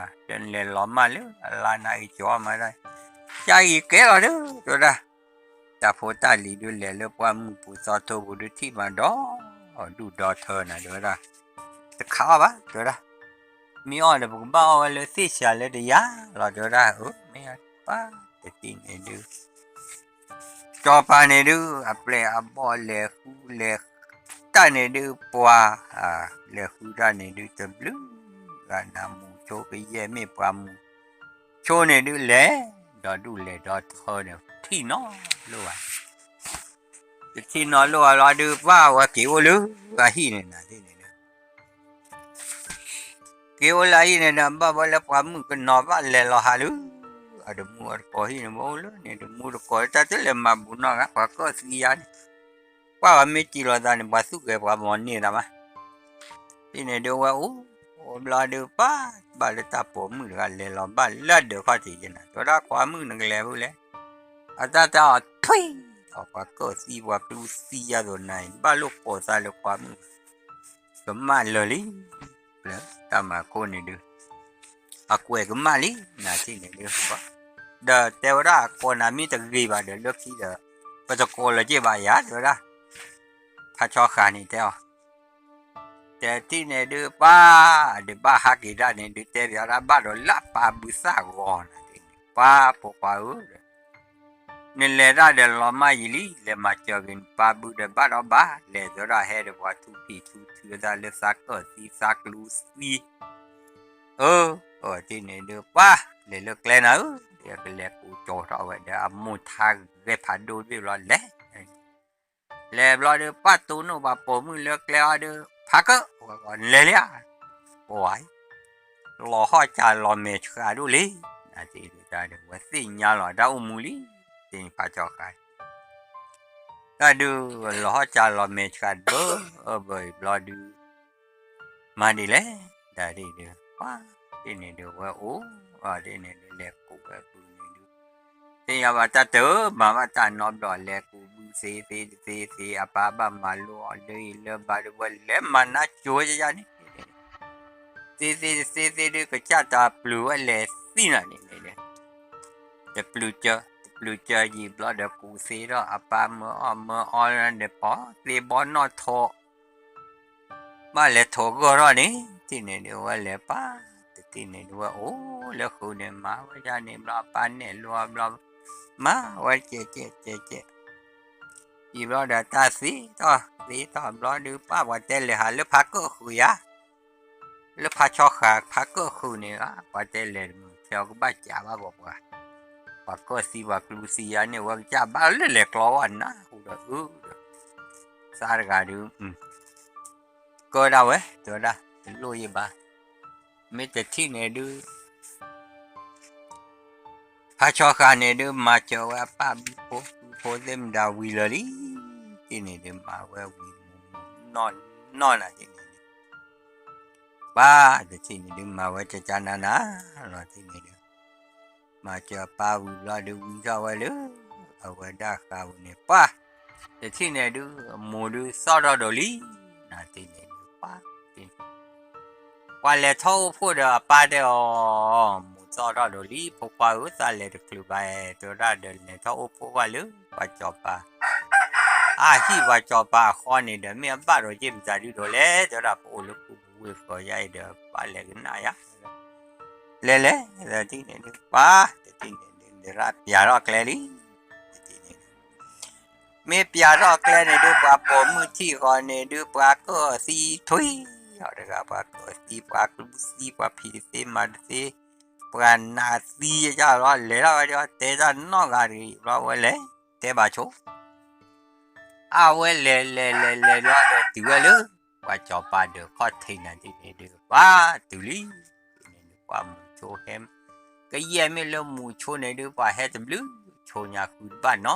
ဒီးနလဲၤလီၤမၢ်လၢအလါန့ၣ် အက့ၤကၠီၤမးဒၣ်, ကၢ်အံၤကဲလီၤဒုး တဲဝဲဒၣ်, တၢ်ဖိတၢ်လံၤဒုးလဲၤလၢပှၢ်မုၢ်ပူၤသီထိပူၤဒုးထံၣ်မးဒီး ဒူၣ်ဒီထၢနၤ တဲဝဲဒၣ်, တခးအီၣ်ဘၣ် တဲဝဲဒၣ်, မ့ၢ်အီၣ်ဒီးပကဘၣ်အီၣ်ဝဲလၢသ့ၣ်စှၤလၢတယၤလီၤ တဲဝဲဒၣ်, အၢ မ့ၢ်ပၢ်တထံၣ်န့ၣ်ဒုး ကၠီၤပၤန့ၣ်ဒုး အပျဲၢ်အဘီၣ်လဲၤဃုလဲၤတၢ်န့ၣ်ဒုး ပှၤ လဲၤဃုတၢ်န့ၣ်ဒုး တဘျုးဂၤနၤ မူၤဆိကယဲၢ်မ့ၢ်ပှၤမူၤဆိန့ၣ်ဒုး လဲၤဒီဒူၣ်လဲၤဒီထၢန့ၣ် ထံၣ်နီၢ်လိၣ်ဧါ, တထံၣ်နီၢ်လိၣ်ဧါလီၤဒုး ပှၤဝဲက့ၤအိၣ်လၢအဟံၣ်န့ၣ်နၤသ့ၣ်န့ၣ်ဒုး က့ၤအိၣ်လၢအဟံၣ်န့ၣ်ဒီး ဘၣ်ဝဲလၢပှၤမုၣ်ကနီၤဘၣ်လဲၤလီၤဟးလၢ အတမူအတကိးဟံၣ်န့ၣ် ဘၣ်အိၣ်လၢန့ၣ် တမူတကိး တၢ်တလဲၤမၤဘူးနီၢ်ဂၤ ပှၤကၢၣ်သံယါန့ၣ်, ပှၤဝဲမ့ၢ်စံၣ်လီၤသးန့ၣ် ပှၤသူၣ်ဂဲၤပှၤမၤန့ၢ်သးမး, သ့ၣ်န့ၣ်ဒုးဝဲအိၣ်, အိၣ်ဘျီဒုးပၢ် ဘၣ်လၢတၢ်ပိာ်မုၣ်တဂၤလဲၤလီၤဘၣ်လၢဒၢးခီၣ်ထံးယဲနၤ တဲဝဲဒၣ် ပှၤမုၣ်နကလဲၤဖဲလဲၣ်, အတၢ်တၢ်အီၤထွံၣ်, ပှၤကၢၣ်သံပှၤကျူသံယါသိးနၤ ဘၣ်လိၣ်ကိးသးလၢပှၤမုၣ် ကမၣ်လၢာ်လံ, လၢတၢ်မၤခိၣ်န့ၣ်ဒုး အကွဲးကမၣ်လံ နၤထံၣ်န့ၣ်ဒုး, ဒီးတဲဝဲဒၣ် ကိးနၤမ့ၢ်တဂ့ၤဘၣ်ဒီးလၢခံဒီး ပတကိးလၢၤက့ၤဘၣ်ယၤ တဲဝဲဒၣ်, ဖးဆီဃာ်န့ၣ်တဲအီၤ, တထံၣ်န့ၣ်ဒုးပၢ်, ဒုးဘၣ်ဟးက့ၤတၢ်န့ၣ်ဒုး တဲပၠးဒၣ်ဘၣ်ဒီးလၢပၢ်ဘုသၣ်ဂီၤနၤထံၣ်န့ၣ် ပၢ်ဖိခွါဧၢ နလဲၤတၢ်ဒီးလီၤမၢ်ယံာ်လံ လဲၤမၤစၢၤက့ၤနပၢ်ဘုဒီးဘၣ်ဒီးဘၣ် လဲၤဒီးဟဲဒီးပှၤထူဖံးထူထုးသးလၢသးကၢၣ်သံသးကျူသံ, အၢ, အၢ ထံၣ်န့ၣ်ဒုးပၢ်, လဲၤလၢကျဲနၤဧၢ, ယကလဲၤကူကၠီၤထီၣ်ဝဲဒီးအမိၢ်ထါဂဲၤဖးဒိၣ်တဘ့ၣ်ဘျီလဲၤ လဲၤဘျီဒုး ပၢ်တိၢ်နီၣ်ပှၤပိာ်မုၣ်လၢကျဲအီၤဒုး ဖးကၢၣ်, လဲၤလံဧါ, ပှၤ, လီၤဟီၣ်ကၢ်လီၤမဲာ်ဆှးဒိၣ်လံ, နၤထံၣ်ဒုးတၢ်ဒုး ဝဲသ့ၣ်ညါလီၤတၢ်အိၣ်မူလံ, သ့ၣ်ဖးကၠီဃာ် တၢ်ဒုး လီၤဟီၣ်ကၢ်လီၤမဲာ်ဆှးဘၢအဘၢအံၤဘျီဒုး မၤဒ်လဲၣ်, တၢ်ဒ်ဒုး ပှၤ, သ့ၣ်န့ၣ်ဒုးဝဲအိၣ်, အၢ သ့ၣ်န့ၣ်ဒုးလဲၤကူးဝဲကူးန့ၣ်ဒုး သ့ၣ်ညါဘၣ်တၢ်တမၤဘၣ်တၢ်နီတဘျီ လဲၤကူးဘုသ့သ့တသ့သ့ အပၢ်ဘၣ်မၤလိအီၤလၢအံၤလၢဘၣ်ဒုး ဝဲလဲၤမၤနါစိၤယယါန့ၣ် သ့သ့တသ့သ့ဒုး ကစၢ်တၢ်ပျုၤဝဲလဲၤသံနၤန့ၣ်န့ၣ် တပျုၤကၢ, တပျုၤကၢယံာ်ဘျီဒီးကူးသ့ဒီး အပၢ်မၢအီၣ်မၢအီလၢဒီး ပီသ့ဘီနီၣ်ထိး ဘၣ်လဲၤထိးဂီၢ်ထီၣ်န့ၣ် ထံၣ်န့ၣ်ဒုးဝဲလဲၤပၢ်, တထံၣ်န့ၣ်ဒုးဝဲအိၣ်လၢဃုာ်န့ၣ် မၤဝဲဒ်န့ၣ်ဘျီ အပၢ်နဲၣ်လိာ်ဘျီ မၤဝဲကဲးကဲးကဲးကဲး ယံာ်ဘျီဒီးတၢ်သ့ထီၣ်သ့ထီၣ်ဘျီဒုး ပၢ်ပှၤတဲလဲၤဟးလၢဖးကၢၣ်ဃုာ်ယါ လၢဖးဆီဃာ်ဖးကၢၣ်ဃုာ်န့ၣ် ပှၤတဲလဲၤတမုာ်ထဲအကဘၣ်ကးဘၣ်ပှၤပှၤ, ပှၤကၢၣ်သံပှၤကျူသံယါန့ၣ် ဝဲကစၢ်ဘၣ်လၢလဲၤကျီဝဲနၢ်ဟူဒီးအၢဒီး သးတဂၤဒုး ကၢဒၣ်ဝဲ တဲဝဲဒၣ် တလိၣ်ယဘၣ်, မ့ၢ်တထံၣ်န့ၣ်ဒုး ဖးဆီဃာ်န့ၣ်ဒုး မၤစၢၤဝဲအပၢ်ဘုဖိ ဘုဖိသ့ၣ်မတၤဝံၤလၢာ်လံ, တထံၣ်န့ၣ်ဒုး မၤဝဲဝံၤမူၤမူၤနီၢ်နီၢ်နၤဒ်န့ၣ်ဒုး ပှၤတထံၣ်န့ၣ်ဒုး မၤဝဲကကနၤနၤလီၤတထံၣ်န့ၣ်ဒုး မၤစၢၤပၢ်ဝံၤဘျီဒုး ဝံထီၣ်ဝဲလၢ အဝဲဒၣ်ဃာ်ပူၤန့ၣ် ပှၤ တထံၣ်န့ၣ်ဒုး အမိၢ်ဒုးသီၣ်ထီၣ်ဒိၣ်လံ နၤတထံၣ်န့ၣ်ဒုး ပှၤ ပှၤလဲၤထီၣ်အိၣ်ဖှိၣ်ဒီးအပၢ်တဲအီၤ, မိၢ်သီၣ်ထီၣ်ဒိၣ်လံ ဖိခွါဧၢ, သးလဲၤတချုးဘၣ်, တဲဝဲဒၣ်ဒီး လဲၤထီၣ်အိၣ်ဖှိၣ်ဘၣ်လၢပှၤစီၤပၤ အဟံၣ်ပှၤစီၤပၤအဃီန့ၣ်ဒီး မ့ၢ်အဘၣ်ဒီးယ့ၢ်မတၤဒုဒိးလဲၣ်, တဲဝဲဒၣ် ပအိၣ်လၢပူၤပဝ့ၢ်ဃီယါအံၤဒီး ဘၣ်လဲၤကနၣ်ယါ, လဲၤလဲၤ တထံၣ်န့ၣ်ဒုး ပှၤ တထံၣ်န့ၣ်ဒုး ဒရၣ်ပျးထီၣ်ကျဲလံ, တထံၣ်န့ၣ်ဒုး မ့ၢ်ပျးထီၣ်ကျဲန့ၣ်ဒုး ပှၤပိာ်မုၣ်ထံၣ်ဃီန့ၣ်ဒုး ပှၤကၢၢ်သံထွံၣ်အီၤတဂၤ, ပှၤကၢၢ်သံ ပှၤကျူသံ ပှၤဖံးတသ့မၤတသ့, ပှၤနာ်သံယါလီၤ လဲၤထီၣ်ဝဲဒီး တဲတၢ်နီတဂၤတဂ့ၤဘျီဝဲလဲၤ တဲဘၣ်ဆိ အဝဲလဲၤလဲၤလဲၤလဲၤလီၤဒီးတုၤဝဲလၢ ပှၤစီၤပၤဒၢးခီၣ်ထံးနၤတထံၣ်န့ၣ်ဒုး ပှၤတုၤလံ, န့ၣ်ဒုး ပှၤမူၤဆိဟဲ, ကယဲၢ်မ့ၢ်လၢမူၤဆိန့ၣ်ဒုး ပှၤဟဲတဘျုး ဆိညါဃုတဘၣ်နီ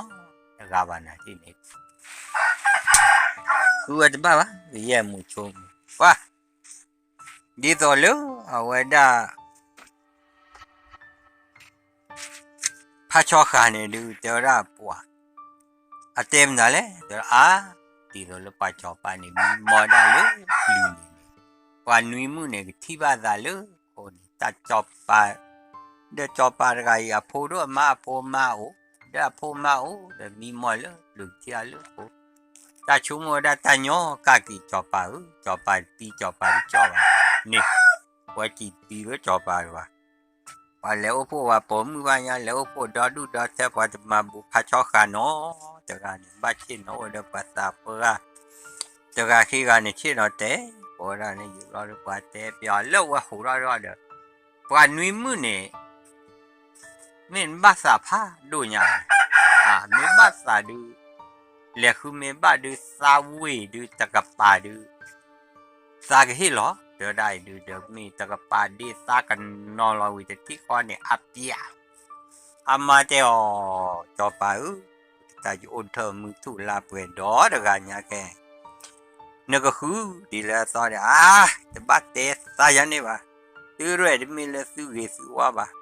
တဂၤဘၣ်နၤတထံၣ်န့ၣ် ဃုဝဲတဘၣ်ဘၣ် ကယဲၢ်မူၤဆိန့ၣ် ပှၤ ဒ်သိးလၢအဝဲဒၣ် ဖးဆီဃာ်န့ၣ်ဒုး တဲဝဲဒၣ်ပှၤ အတဲမနုၤလဲၣ် တဲဝဲဒၣ်အါ, ဒ်သိးလၢပှၤစီၤပၤန့ၣ် မံမီၢ်ဒၣ်လၢပျုၤန့ၣ်န့ၣ် ပှၤနွံမုၣ်န့ၣ် ကထံၣ်ဘၣ်သးလၢခိန့ၣ် တၢ်စီၤပၤ, ဒီးစီၤပၤတဂၤအံၤ အဖိဒိၣ်အမါအဖိမါအိၣ်, ဒီးအဖိမါအိၣ် ဒီးမံမီၢ်လၢပျုၤကထံၣ်အီၤလၢခိ, တၢ်ဆိကမိၣ်ဝဲဒၣ်တၢ်ညီကၣ်က့ၤစီၤပၤဧၢ, စီၤပၤတပံစီၤပၤတကၠီၣ်ဘၣ်န့ၣ်, ဝဲစံးတပံလၢစီၤပၤတဂၤ ပှၤလဲၤအိၣ်ဖှိၣ်ပှၤပိာ်မုၣ်ဘၣ်ညါ လဲၤအိၣ်ဖှိၣ်ဒီဒူၣ်ဒီထၢ ပှၤတမၤဘူးဖးဆီဃာ်နီတဂၤန့ၣ် ဘၣ်ဆ့ၣ်နီၤအိၣ်ဒီးပှၤသးပှၢ်ဂၤ, တဂၤခံဂၤန့ၣ်ဆ့ၣ်နီၤတဲာ်, ပဝဲဒၣ်န့ၣ်ယံာ်ဘျီဒီးပှၤတဲပျီလၢဝဲဟူးထီၣ်ဒီး ပှၤနွံမုၣ်န့ၣ် မ့ၢ်နဘၣ်သးဖးဒိၣ်ညါ, မ့ၢ်ဘၣ်သးဒုး, လဲၤဃုမ့ၢ်ဘၣ်ဒုး သးဝ့ၢ်ဒုး တကပၤဒုး သးကဟ့ၣ်လီၤ, တဲဝဲဒၣ်အံၤဒုး ဒီးမ့ၢ်တကပၤဒ့သးကနီၤလီၤဝံၤတထံၣ်ဃီန့ၣ် အပျး, အမါတဲအီၤ, စီၤပၤဧၢ, တၢ်ယအိၣ်ထၢၣ်မုၢ်ထူၣ်လါပှဲၤဒီတဂၤညါကဲ နကဃုဒ်လဲၣ်အသီဒီး အါ, တဘၣ်တဲသးယၤန့ၣ်ဘၣ်, သုရဲၣ်တမ့ၢ်လၢသုဂ့ၤသုဝါဘၣ်,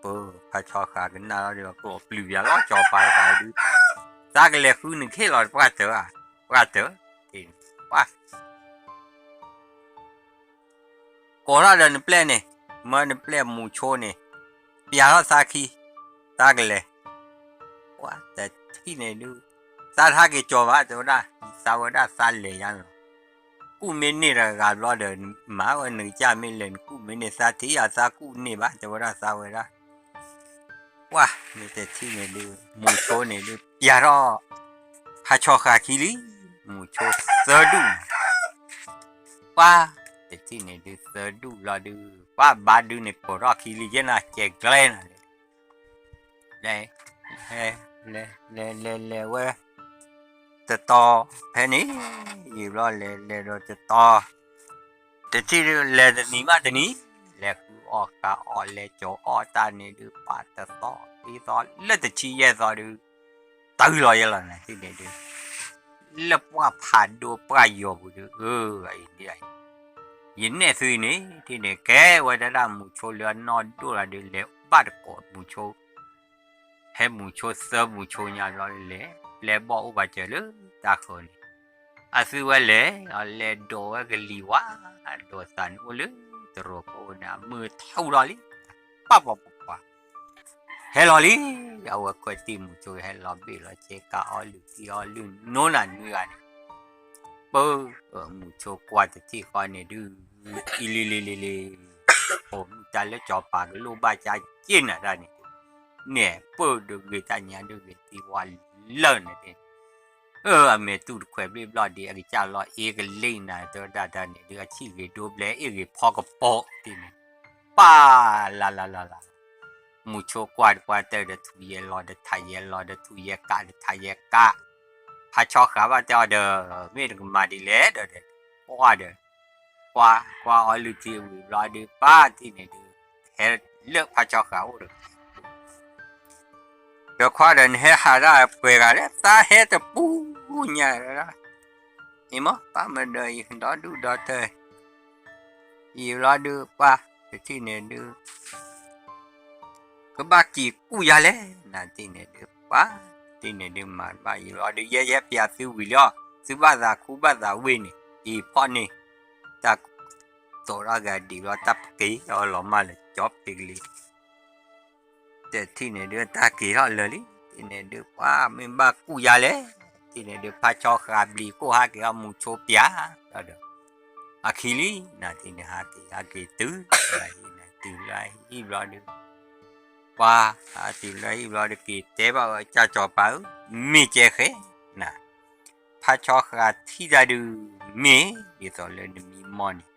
ပဖးဆီဃာ်ကနၣ်လီၤဒီး ကအိၣ်ပျုၤယၤလီၤ စီၤပၤတဂၤဒုး, သးကလဲၤဃုနကဟ့ၣ်လီၤပှၢ်တၢၢ်ဧါ, ပှၢ်တၢၢ်, ပှၢ် ကိးထီၣ်ဒီးနပျဲၢ်န့ၣ်, မၢနပျဲၢ်မူၤဆိန့ၣ်, ပျးထီၣ်သးခံ, သးကလဲၤ, ပှၢ်တထံၣ်န့ၣ်ဒုး, သးတဟးက့ၤကၠီၤဘၣ် တဲဝဲဒၣ်, သးဝဲဒၣ်သးလဲၤယါန့ၣ်လီၤ, ကူၣ်မ့ၢ်န့ၢ်တဂၤဘျီဒီး မၤဝဲနကစၢ်မ့ၢ်လဲၤနကူၣ်မ့ၢ်န့ၢ်သးထံၣ်ယါ သးကူၣ်န့ၢ်ဘၣ် တဲဝဲဒၣ်သးဝဲဒၣ် ပှၢ်မ့ၢ်တထံၣ်န့ၣ်ဒုး မူၤဆိန့ၣ်ဒုး ပျးထီၣ် ဖးဆီဃာ်ခံလံ, မူၤဆိသၢဒူၣ်န့ၣ်, ပှၢ်တထံၣ်န့ၣ်ဒုး သၢဒူၣ်လီၤဒုး ပှၢ်ဘါဒုးန့ၣ် ပိာ်ထီၣ်ခံလံယဲနၤ ကဲကျဲနၤလၢ လဲၤ လဲၤ လဲၤ လဲၤ လဲၤဝဲ တတီၤ ဖဲန့ၣ် ယံာ်ဘျီလဲၤ လဲၤဒီးတတီၤ တထံၣ်ဒုး လဲၤတနံၤဘၣ်တနံၤ လဲၤဃုအီၣ်ဃုအီၣ် လဲၤကၠီၤအီၣ်တၢ်န့ၣ်ဒုး ပှၤတသီ သံသီ လၢတဆံယဲၢ်သီဒုး တုၤလီၤယဲလီၤနၤ ထံၣ်န့ၣ်ဒုး လၢပှၢ်ဖးဒိၣ်ပှၢ်ယီၤပူၤဒုး အၢ အံၤ ယနဲၣ်သုအံၤန့ၣ် ထံၣ်န့ၣ် ကဲဝဲဒၣ်ဒၣ်မူၤဆိလၢအနီၢ်ဒိၣ်လီၤဒုး လဲၤဘၣ်တကိးမူၤဆိ ဟဲမူၤဆိသၢမူၤဆိညါဘျီလဲၤ ပျဲဘီၣ်အိၣ်ပှၤစၢၤလၢတၢ်ဃၢၤန့ၣ် အသုဝဲလဲၤ လဲၤဒိးဝဲကလံၤဝါ ဒိးသးန့ၣ်အိၣ်လၢတရိာ်ဖိန့ၣ် အမုၢ်ထူၣ်ထီၣ်လံ ပှၤပှၤပှၤပှၤ ဟဲလီၤလံ အဝဲခွဲးတံၢ်မူၤဆိ ဟဲလီၤဘ့ၣ်လီၤဆ့ ကးအီလုၢ်သံအီလုၢ်နိနၤနွံဂၤန့ၣ် ပၢ မူၤဆိကွၢ်တထံၣ်ဃီန့ၣ်ဒုး အံၤလံလံလံလံ အိၣ်မုၢ်တၢ်လၢစီၤပၤကလိၣ်ဘၣ်ကၢ်က့ၢ်နၤတၢ်န့ၣ် န့ၣ်ပၢဒုးဂ့ၤတၢ်ညါဒုးဂ့ၤသံဝါလၢာ်န့ၣ် အၢ အမဲာ်တူၢ်တခွဲးဘျ့ဘျီဒံး အကစၢ်လီၤအ့ကလ့ၢ်နၤ တဲဝဲဒၣ်တၢ်န့ၣ်ဒုး အဆံၣ်ဂ့ၤဒိဘျဲအ့ၣ်ဂ့ၤဖီကပီၤတ့ၢ်န့ၣ် ပၢ် လၢ်လၢ်လၢ်လၢ် မူၤဆိကွၢ်တပှၢ်တၢၢ်ဒီးထူၣ်ယဲၢ်လီၤဒီးထးယဲၢ်လီၤဒီးထူၣ်ယဲၢ်ကးဒီးထးယဲၢ်ကး ဖးဆီဃာ်ဘၣ်တဲအီၤဒီး မ့ၢ်တကမၤဒ်လဲၣ်ဒီး ကွၢ်ဒီး ကွၢ် ကွၢ်အီလုၢ်ထံဝံၤဘျီဒုး ပၢ်ထံၣ်န့ၣ်ဒုး ဟဲလၢဖးဆီဃာ်အိၣ်ဒီး ဒီးခွါဒီးနဟဲဟးဒၣ်ပှဲၤဂၤလၢ သးဟဲတပူၤညါလၢ အံၤမ့ၢ်ပၢ်မ့ၢ်ဒီးအံၤ ဒီဒူၣ်ဒီထၢ ယံာ်ဘျီဒုးပှၤ တထံၣ်န့ၣ်ဒုး ကဘၣ်က့ၤကူၣ်ယါလဲၣ် နၤတထံၣ်န့ၣ်ဒုး ပှၤ တထံၣ်န့ၣ်ဒုး မၤတဘၣ်ယံာ်ဘျီဒုး ယဲယဟဲပၠးသုဝံၤလံအီၤ သုဘၣ်သးခူဘၣ်သးဝ့ၢ်န့ၣ် အံၤဖီၣ်န့ၣ် တၢ် သိးထီၣ်ဂၤဒံးဘျီ တၢ်ပက့ၤအီၤလီၤမၢ်လၢကၠီဖ့ကလံ တထံၣ်န့ၣ်ဒုး တၢ်က့ၤထီၣ်လၢာ်လံ တထံၣ်န့ၣ်ဒုး ပှၤမ့ၢ်ဘၣ်ကူၣ်ယါလဲၣ် တထံၣ်န့ၣ်ဒုး ဖါဆီဃာ်ဘျံးကိၣ်ဟးက့ၤအီၤ မူဆိပၠးဒီး အခံလံ နၤတထံၣ်န့ၣ် ဟးက့ၤ ဟးက့ၤတုၤလၢဟံၣ်န့ၣ် တုၤလၢဟံၣ်ဘျီဒုး ပှၤ ဟးတုၤလၢဟံၣ်ဘျီဒုး က့ၤတဲဘၣ်ဝဲ ကၢ်ကၠီၤပၤဧၢ မ့ၢ်ကဲဃဲ နၤ ဖါဆီဃာ်ထံၣ်တၢ်ဒုး မ့ၢ်ဒ်သိးလၢနမံမီၢ်န့ၣ်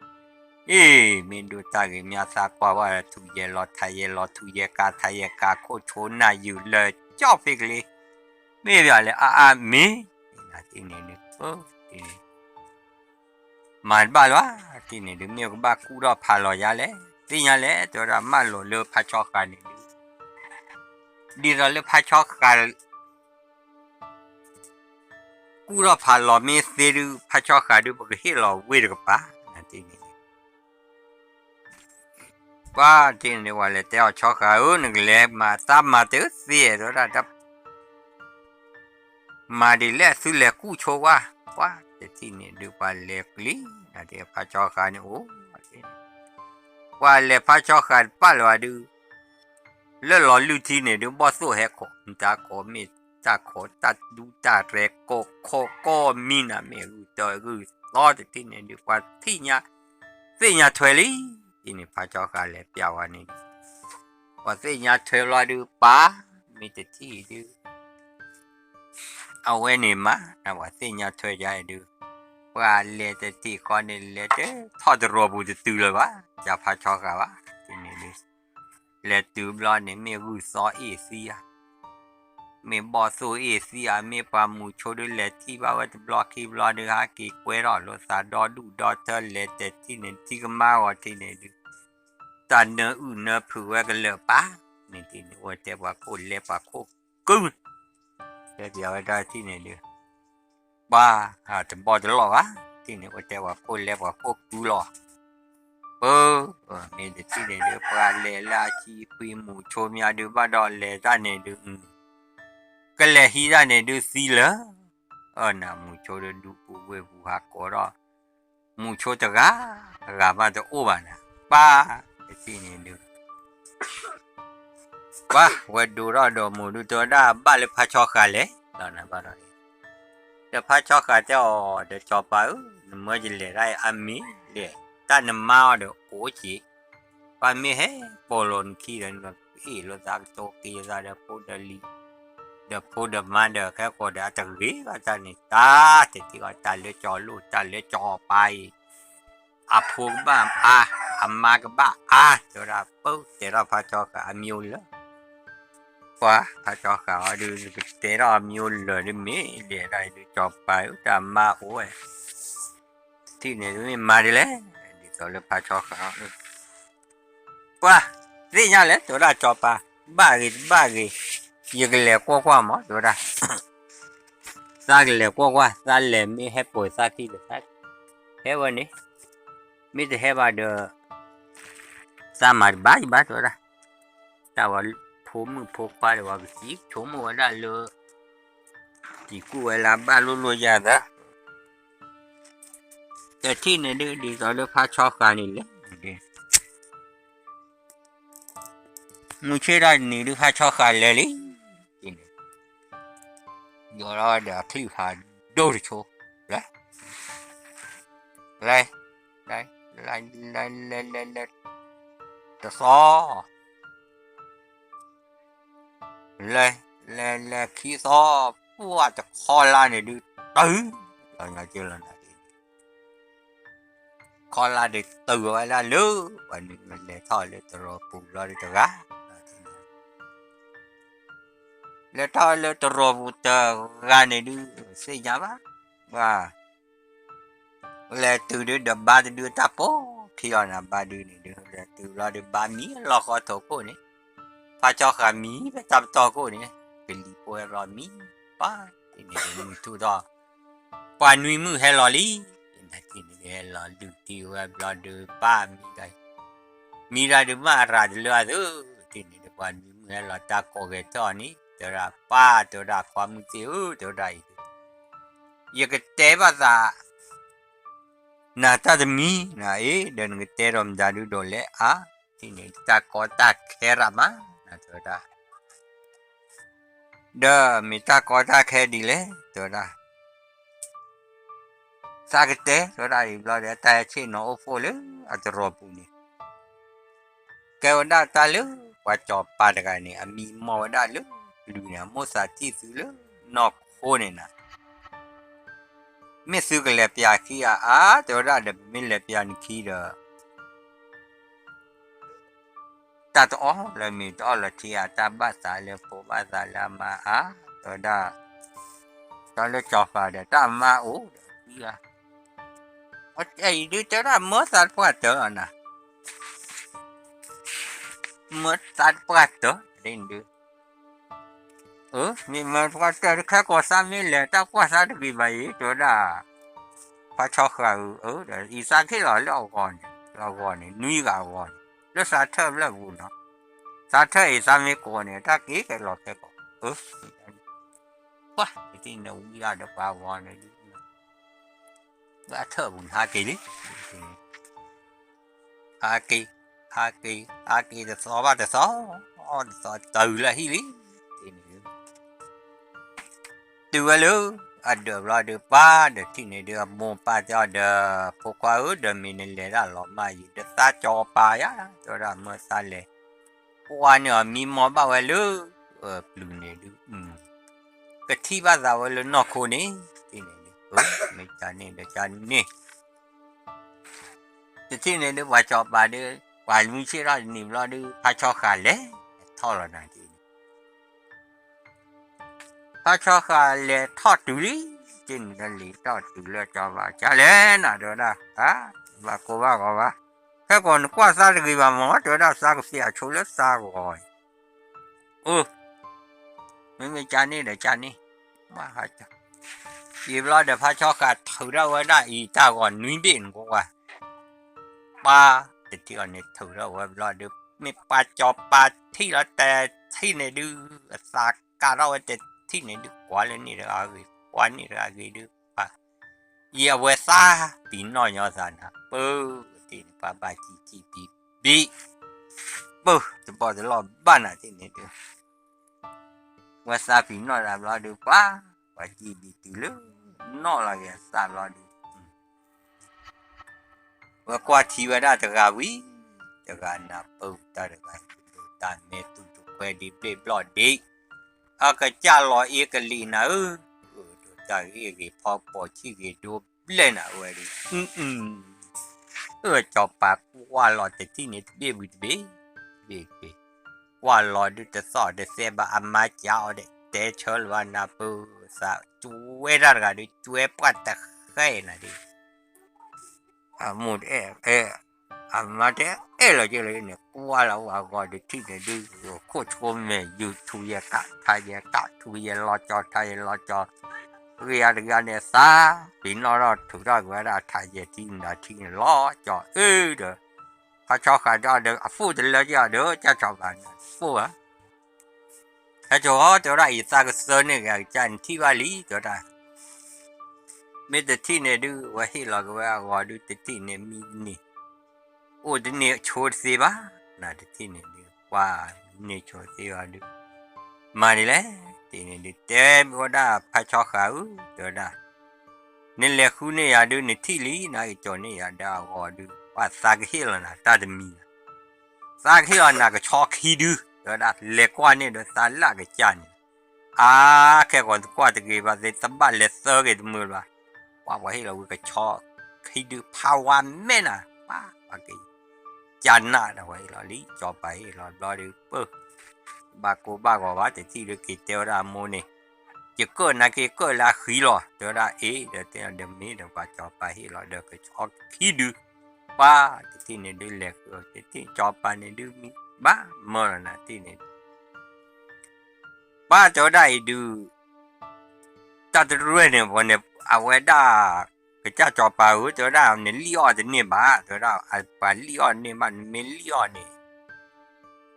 အ့ မ့ၢ်ဒိၣ်တၢ်ဂ့ၤ မ့ၢ်သးကွၢ်ဝဲ ထူယဲၢ်လီၤထးယဲၢ်လီၤ ထူယဲၢ်ကၤထးယဲၢ်ကၤခိၣ် ဆိနၢ်ယုာ်လၢကၠီဖ့ကလံ မ့ၢ်ပှၤလဲၤအါအါမ့ၢ် နၤတထံၣ်န့ၣ်ဒုး မၤတဘၣ်လၢၤ တထံၣ်န့ၣ်ဒုး မ့ၢ်ကဘၣ်ကူၣ်ထီၣ်ဖးလီၤယါလဲၣ် သ့ၣ်ညါလဲၣ် တဲဝဲဒၣ် မၢလိာ်လၢဖါဆီဃာ်န့ၣ်ဒုး ဒ်သိးလၢဖါဆီဃာ် ကူၣ်ထီၣ်ဖးလီၤမ့ၢ်သ့ဒုး ဖါဆီဃာ်ဒုး ပကဟ့ၣ်လီၤဝ့ၢ်တကပၤ နၤတထံၣ်န့ၣ် ပှၤတထံၣ်န့ၣ်ဒုး ပှၤလဲၤတဲအီၤ ဆီဃာ်ဧၢ နကလဲၤမၤတၢ်မၤတသ့ တဲဝဲဒၣ် မၤဒ်လဲၣ် သုလဲၤကူၣ်ဆိဝဲ ပှၤတထံၣ်န့ၣ်ဒုး ပှၤလဲၤကျံ နၤတထံၣ် ဖါဆီဃာ်န့ၣ်အိၣ် ပှၤလဲၤဖါဆီဃာ်တပာ်လၢၤဘၣ်ဒုး လၢလီၤလုၢ်ထံန့ၣ်ဒုး ဘီၣ်သိၣ်ဟဲခိး တၢ်ခိးမ့ၢ်တၢ်ခိး တၢ်ဒူတၢ်ရဲၤ ကိးခိးကိးမံနၤ မ့ၢ်ဂုၢ်တၢ်ဂုၢ်သီ တထံၣ်န့ၣ်ဒုး ပှၤထံၣ်ညါ သ့ၣ်ညါထွဲလံ တထံၣ်န့ၣ် ဖါဆီဃာ်လဲၤပၠးဝဲန့ၣ် ပှၤသ့ၣ်ညါထွဲလီၤဒုး ပၢ် မ့ၢ်တထံၣ်ဒုး အဝဲန့ၣ်မး နပှၤသ့ၣ်ညါထွဲယါဒုး ပှၤလဲၤတထံၣ်ဃီန့ၣ် လဲၤတထီၣ်တရီပူၤတတုၤလၢၤဘၣ် ယၤဖါဆီဃာ်ဘၣ် တထံၣ်န့ၣ်ဒုး လဲၤတုၤဘျီန့ၣ် မ့ၢ်ဂုၢ်သီအ့ၣ်သံဧါ မ့ၢ်ဘီၣ်သိၣ်အ့ၣ်သံဧါ မ့ၢ်ပှၤမူၤဆိဒုးလဲၤထံၣ်ဘၣ်ဝဲတဘျီခံဘျီဒုး ဟးက့ၤကွဲထီၣ်လိာ်သးဒီဒူၣ်ဒီထၢ လဲၤတထံၣ်န့ၣ် ထံကမါဂီၤထံၣ်န့ၣ်ဒုး တၢ်နၢအုၣ်နၢဖုးဝဲကလၢာ်ပၢ် န့ၣ်တထံၣ်န့ၣ် အိၣ်တဲပှၤခိၣ်လဲပှၤခိၣ်ကု တဲပဝဲဒၣ်တထံၣ်န့ၣ်ဒုး ပှၤ တဘီတလီၢ်ဘၣ် တထံၣ်န့ၣ် အိၣ်တဲပှၤခိၣ်လဲပှၤခိၣ်ကုလီၤ ပၢ် မ့ၢ်တထံၣ်န့ၣ်ဒုး ပှၤလဲၤလၢအဆံခွံမူၤဆိမးဒုး ဘၣ်ဒီးလဲၤတၢ်န့ၣ်ဒုး ကလဲၤဟံးတၢ်န့ၣ်ဒုးသံလၢာ် အၢ နမူၤဆိဒုးဒူပူၤဝ့ၢ်ပူၤဟးကိးထီၣ် မူၤဆိတဂၤ ဂၤမးတအိၣ်ဘၣ်နၤ ပၢ် တထံၣ်န့ၣ်ဒုး ပှၤ ဝဲဒိးထီၣ်ဒီးမိၢ်ဒုး တဲဝဲဒၣ်ဘၣ်လၢဖါဆီဃာ်လဲၣ် လီၤနၤဘၣ်ဒီး ဒီးဖါဆီဃာ်တဲအီၤ ဒီးကၠီၤပၤဧၢ နမၢယလဲၤတၢ်အမ့ၢ်လဲၣ် တၢ်နမါအီၤဒီးအိၣ်က့ၤ ပှၤမ့ၢ်ဟဲပိာ်လိာ်နခံဒီး နကအ့ၣ်လိာ်သးကတိၤက့ၤသးဒီးဖိဒီးလံၤ ဒီးဖိဒီးမါဒီးခဲကိာ်ဒီး အတဂ့ၤဘၣ်တၢ်န့ၣ် တၢ်တထံၣ်အီၤ တၢ်လၢကၠီၤလိၣ် တၢ်လၢကၠီၤပၤအံၤ အဖိကဘၣ်အါ အမါကဘၣ်အါ တဲဝဲဒၣ် ပၢ်တဲထီၣ်ဖါဆီဃာ်အမံၤအိၣ်လၢာ် ပှၤဖါဆီဃာ်အီၤဒုး ကတဲထီၣ်အမံၤအိၣ်လၢာ်ဒုး မ့ၢ်လဲၤဒၣ်ဒုး ကၠီၤပၤဧၢ တၢ်မါအိၣ်ဝဲ တထံၣ်န့ၣ်ဒုး မ့ၢ်မၤဒ်လဲၣ် ဒ်သိးလၢဖါဆီဃာ် ပှၤ သ့ၣ်ညါလဲၣ် တဲဝဲဒၣ်ကၠီၤပၤ ဘၣ်ဂ့ၤတဘၣ်ဂ့ၤ ယကလဲၤကွၢ်ကွၢ်မး တဲဝဲဒၣ် သးကလဲၤကွၢ်ကွၢ် သးလဲၤမ့ၢ်ဟဲပိာ်သးခံဒီး သးဟဲဝဲန့ၣ် မ့ၢ်တဟဲဘၣ်ဒီး သးမၤတဘၣ်ယဘၣ် တဲဝဲဒၣ် တၢ်ဝဲဖိမုၣ်ဖိခွါဒီး ပှၤကသံဆိကမိၣ်ဝဲဒၣ်လၢ သံကူၣ်ဝဲလၢဘၣ်လိၣ်လိၣ်ယၤသး တထံၣ်န့ၣ်ဒုး ဒ်သိးလၢဖါဆီဃာ်န့ၣ်လဲၣ် မုၢ်ဆ့ၣ်ထီၣ်တနံၤဒုး ဖါဆီဃာ်လဲၤလံ ယိးဒီးအချံၣ်ဖးဒိၣ်တဆိ လဲၤ လဲၤ လဲၤ လဲၤ လဲၤ လဲၤ တသီ လဲၤ လဲၤ လဲၤခံသီ ပှၢ်တခီလါန့ၣ်ဒုး တုၤ လီၤညါက့လီၤနၤ ခီလါဒုးတုၤဝဲဒၣ်လၢ ပှၤနုာ်လဲၤထီၣ်လၢတရီးပူၤလီၤဒုးတဂၤ လဲၤထီၣ်လၢတရီးပူၤတဂၤန့ၣ်ဒုး သ့ၣ်ညါဘၣ် ပှၤ လဲၤတုၤဒုးဒီးဘါတဒုးတၢ်ပိာ်ခံလီၤနၤ ဘါဒုးန့ၣ်ဒုး လဲၤတုၤလီၤဒုးဘါမံလီၤဃီထိးခိၣ်န့ၣ် ဖါဆီဃာ်မံဖဲတၢ်ပတီၢ်ခိၣ်န့ၣ် ကလံၤဖိဟဲလီၤမံ ပှၤ တထံၣ်န့ၣ်ဒုးမုၢ်ထူၣ်ထီၣ် ပှၤနွံမုၣ်ဟဲလီၤလံ တထံၣ်န့ၣ် ပှၤနွံမုၣ်ဟဲလီၤလုၢ်တံၢ်ဝဲဘျီဒီး ပၢ်မံဒၣ်, မံဒၣ်ဒုးမ့ၢ်အရၤတလၢအသု, တထံၣ်န့ၣ်ဒီး ပှၤနွံမုၣ်ဟဲလီၤတၢ်ကိးဂဲၤထၢၣ်အီၤန့ၣ် တဲဝဲဒၣ် ပၢ် တဲဝဲဒၣ် ခွါမုၣ်သ့ၣ်ဧၢ တဲဝဲဒၣ်အံၤ ယကတဲဘၣ်သး နၤတၢ်တမံၤနၤအံၤ ဒီးနကတဲဒီးမတၤဒုဒိးလဲၣ်အါ, တထံၣ်န့ၣ်တၢ်ကီတၢ်ခဲရးမး နၤတဲဝဲဒၣ် ဒီးမ့ၢ်တၢ်ကီတၢ်ခဲဒ်လဲၣ် တဲဝဲဒၣ်, သးကတဲ တဲဝဲဒၣ်အံၤဘျီဒီး တၢ်ဟဲဆ့ၣ်နီၤအိၣ်ဖှိၣ်လၢအတရီၤပူၤန့ၣ် ကဲဝဲဒၣ်တၢ်လၢ ပှၤစီၤပၤတဂၤန့ၣ် အမံမီၢ်ဝဲဒၣ်လၢ ပျုၤန့ၣ် အမိၢ်သးထံၣ်သုလၢနီၢ်ခိန့ၣ်နၤ, မ့ၢ်သုကလဲၤပျးခံဂၤအါ တဲဝဲဒၣ်ဒီး ပမ့ၢ်လဲၤပျးနခံဒီး တၢ်တအီၣ်လၢမ့ၢ်တအီၣ်လၢထံဧါ တၢ်ဘၣ်သးလၢဖိဘၣ်သးလၢအမါအါ, တဲဝဲဒၣ်, တၢ်လၢစီၤပၤဒီး တၢ်အမါအိၣ်ဒီးခံဂၤ, အံၤဒုးတဲဝဲဒၣ်မၢသးတပှၢ်တၢၢ်လီၤနၤ, မၢသးတပှၢ်တၢၢ်ဒ်န့ၣ်ဒုး မ့ၢ်မၢတပှၢ်တၢၢ်တခဲကိးသးမ့ၢ်လဲၤတၢ်ကွၢ်သးတဂ့ၤဘၣ်အံၤ တဲဝဲဒၣ်, ဖါဆီဃာ်ဧၢ, အံၤသးကဟ့ၣ်လီၤလၢအဂီၢ်န့ၣ်, လၢအဂီၢ်န့ၣ် နွံဂၤအဂီၢ်န့ၣ်, လၢသးထၢၣ်ဖျၢၣ်ပူၤနီၤ, သးထၢၣ်အံၤသးမ့ၢ်ကိးန့ၣ် တၢ်က့ၤကဲလီၤဖဲကိး, အၢ, ပှၤတထံၣ်န့ၣ်ဝံၤအဒီးပှၤအဂီၢ်န့ၣ်ဒုး လၢအထၢၣ်ပူၤန့ၣ်ဟးက့ၤလံ, ဟးက့ၤ, ဟးက့ၤ, ဟးက့ၤတသီဘၣ်တသီ, တသီတုၤလၢဟံၣ်လံ, တုၤဝဲလၢအဒၢးဘျီဒီး ပၢ်ဒီးထံၣ်န့ၣ်ဒုး အမိၢ်ပၢ်တဲအီၤဒီး ဖိခွါဧၢ ဒီးမ့ၢ်နလဲၤတၢ်လီၤမၢ်ယံၤ ဒီးသးစီၤပၤယါ, တဲဝဲဒၣ်မၢသးလဲၤ, ပှၤန့ၣ်အီၤမံမီၢ်ဘၣ်ဝဲလၢ ပျုၤန့ၣ်ဒုး ကထံၣ်ဘၣ်သးဝဲလၢနီၢ်ခိန့ၣ်, တထံၣ်န့ၣ်ဒုး မ့ၢ်ကန့ၣ်ဒီးကန့ၣ် တထံၣ်န့ၣ်ဒုး ပှၤစီၤပၤဒုး ပှၤမံဆ့ၣ်ထီၣ်တနံၤဘျီဒုး ဖါဆီဃာ်လဲၤထီၣ်လီၤနၤဒ်န့ၣ်, ဖါဆီဃာ်လဲၤထီၣ်တုၤလံ, တထံၣ်န့ၣ်ဒုးလဲၤထီၣ်တုၤလၢစီၤပၤ ကလဲၤနၤတဲဝဲဒၣ်, ဘၣ်ကိၢ်ဘၣ်ဂီၤဘၣ်, ခဲကိးနကွၢ်သးတဂ့ၤဘၣ်မး တဲဝဲဒၣ် သးကဖံးအဆိလၢသးဂီၤအံၤ, အိ, မ့မ့ၢ်ကန့ၣ်ဒီးကန့ၣ်, ယံၤဘျီဒီးဖါဆီဃာ်ထုးထီၣ်ဝဲဒၣ်အံၤတၢ်ဂီၤနွံဘ့ၣ်နကိးဝဲ, ပၢ်တထံၣ်အီၤန့ၣ်ထုးထီၣ်ဝဲဘျီဒီး မ့ၢ်ပှၤစီၤပၤထံၣ်လီၤတထံၣ်န့ၣ်ဒုး အသးကးထီၣ်ဝဲတထံၣ်န့ၣ်ဒုး ကွၢ်လၢန့ၣ်တဂၤဂ့ၤ ကွၢ်န့ၣ်တဂၤဂ့ၤဒုး ပှၤ ယံၤအဝဲသးပ့ၤနီၣ်ညီသးနၤ ပၢ်တထံၣ်န့ၣ် ပှၤဘၣ်ကံၣ်ကံၣ်ဘံၣ်ဘံၣ် ပၢ်တဘီၣ်တလီၢ်ဘၣ်နၤတထံၣ်န့ၣ်ဒုး ဝဲသးပ့ၤနီၣ်တၢ်ဘျီဒုး ပှၤ ပှၤကံၣ်ဘံၣ်တုၤလၢ နီၣ်လီၤက့ၤအသးဘျီဒုး ဝဲကွၢ်ထံဝဲဒၣ်တဂၤဝံၤ တဂၤနၢ်ပၢၢ်တၢ်တဂၤ တၢ်မဲာ်တူၢ်တကွဲဒံးဘ့ၣ်ဘျီၣ်ဒံး အကစၢ်လီၤအ့ကလံးနၤဧၢ, တၢ်ဂ့ၢ်ဂ့ၤဖီပိာ်ဆံၣ်ဂ့ၤဒိဘျဲၣ်နၤဝဲဒုး အၢ စီၤပၤကွၢ်လီၤတထံၣ်န့ၣ်တဘ့ၣ်ဝံၤတဘ့ၣ်, တဘ့ၣ်တဘ့ၣ်, ကွၢ်လီၤဒုးတသီၣ်တသဲဘၣ် အမါကးအီၤဒဲး တဲဆၢလၢၤဘၣ်နၢ်ပၢၢ်သး ကွဲတၢ်တဂၤဒုး ကွဲပှၢ်တဃဲနၤဒုး အမိၢ်တအဲၣ်, အမါတအဲၣ်လီၤက့လၢန့ၣ် ကွၢ်လီၤဝဲအဂီၢ်တထံၣ်န့ၣ်ဒုး ခိၣ်ဆိမဲာ် ယူၤထူယဲကး ထါယဲကး ထူယဲလီၤကၠီ ထါယဲလီၤကၠီ, ဂ့ၤအတဂၤန့ၣ်သး ပ့ၤနီၣ်ထီၣ်ထုးထီၣ်က့ၤဝဲဒၣ်ထါယဲထံနၤထံန့ၣ်လီၤကၠီ အၢ ဒီး ဖါဆီဃာ်ဒီးအဖိတလၢက့ၤအီၤဒီး ကၢ်ဆီဘၣ်န့ၣ် ဖိဧါ ဟဲကၠီ တဲဝဲဒၣ်အံၤသးကသၢန့ၢ်ဂ့ၤအကစၢ်နထံၣ်ဘၣ်လံ တဲဝဲဒၣ် မ့ၢ်တထံၣ်န့ၣ်ဒုး ဝဲဟ့ၣ်လီၤက့ၤဝဲအဂီၤဒုး တထံၣ်န့ၣ်မံတန့ၢ် အိၣ်တန့ၢ်ဆိတသ့ဘၣ် နတထံၣ်န့ၣ်ဒုး ကွၢ်မံန့ၢ်ဆိတသ့ဘၣ်ဒုး မၤဒ်လဲၣ် တထံၣ်န့ၣ်ဒုး တဲဝဲဒၣ်ဖါဆီဃာ်ဧၢ တဲဝဲဒၣ် နလဲၤဃုန့ၢ်ယၤဒုး နထံၣ်လံ နကကၠီၤန့ၢ်ယၤဒီးအဂီၤဒုး ပှၤသးကဟ့ၣ်လီၤနၤတၢ်တမံၤ သးကဟ့ၣ်လီၤနၤကဆီခံဒု တဲဝဲဒၣ် လဲၤကွၢ်န့ၢ်ဒီးသးလၢအကစၢ်န့ၣ် အါ ခဲကိာ်တကွၢ်တဂ့ၤဘၣ်သ့ တဘၣ်လဲၤသၢက့ၤတမုာ်ဘၣ် ပှၤပှၤဟ့ၣ်လီၤဝံၤကဆီခံဒု ဖးဝါမဲာ်နၤ ပှၤပှၤက့ၤ ကနၣ်ဒီးပှၤဟ့ၣ်လီၤလံ ကၠီၤပၤဟ့ၣ်လီၤဘျီဒုး ပၢ် ဘၣ်ကိၢ်ဘၣ်ဂီၤဘၣ် တထံၣ်ဒုးက့ၤတဲဝဲဒၣ်အမိၢ်န့ၣ် ယကၢၣ်နၤက့ၤကၢၣ်လၢအဃံလီၤ တဲဝဲဒၣ်အ့ၣ် ဒီးတဲဒီးမ့ၢ်ဒီးပှၤကၠီၤပၤဟ့ၣ်လီၤဒီးကဆီခံဒု ပှၤတထံၣ်န့ၣ်ဒုးလဲၤဃုာ် တထံၣ်ကၠီၤပၤန့ၣ်ဒုးမံ ဘၣ်မၢလီၤနၤတထံၣ်န့ၣ် ပၢ်တဲဝဲဒၣ်အံၤဒုး တၢ်တရၢၢ်န့ၣ် ပှၤန့ၣ် အဝဲဒၣ် က ကစၢ်စီၤပၤဧၢ တဲဝဲဒၣ် နလံၣ်အီၣ်တန့ၢ်ဘၣ် တဲဝဲဒၣ် ပှၤလံၣ်အီၣ်တန့ၢ်ဘၣ် နမ့ၢ်လံၣ်အီၣ်န့ၣ် တ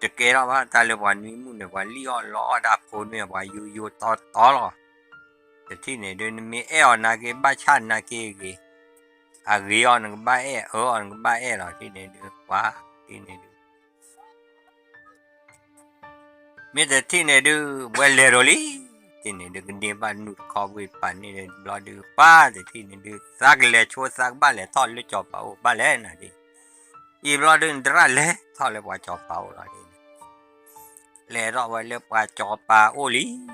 ကဲထီၣ်ဘၣ် တၢ်လၢပှၤနွံမုၣ်န့ၣ် ပှၤလံၣ်အီၣ်လီအီၣ်ဒၣ်ဖိန့ၣ် ပှၤယိယိတီတီလီၤ. တထံၣ်န့ၣ်ဒုး နမ့ၢ်အဲၣ်အီၤနာ်က့ ဘၣ်ဆၣ်နာ်က့ဂ့ၤ, အဂ့ၤအီၤနကဘၣ်အဲၣ် အၢအီၤနကဘၣ်အဲၣ်လီၤ တထံၣ်န့ၣ်ဒုး ပှၤတထံၣ်န့ၣ်ဒုး မ့ၢ်တထံၣ်န့ၣ်ဒုး ဝဲလဲၤဒီးလံ, တထံၣ်န့ၣ်ဒုး ကန့ၢ်ဘၣ်နူၢ်တခီဝ့ၢ်ပာ်န့ၢ်ဘျီဒုး ပှၤတထံၣ်န့ၣ်ဒုး သးကလဲၤဆိ သးကဘၣ်လဲၤထီၣ်လၢစီၤပၤအိၣ်ဘၣ်လဲၣ်နၤဒ်, အံၤဘျီဒုး နသရၣ်လဲၤထီၣ်လၢပှၤစီၤပၤအိၣ်လီၤဒ်န့ၣ်, လဲၤထီၣ်ဝဲလၢပှၤစီၤပၤအိၣ်လံ,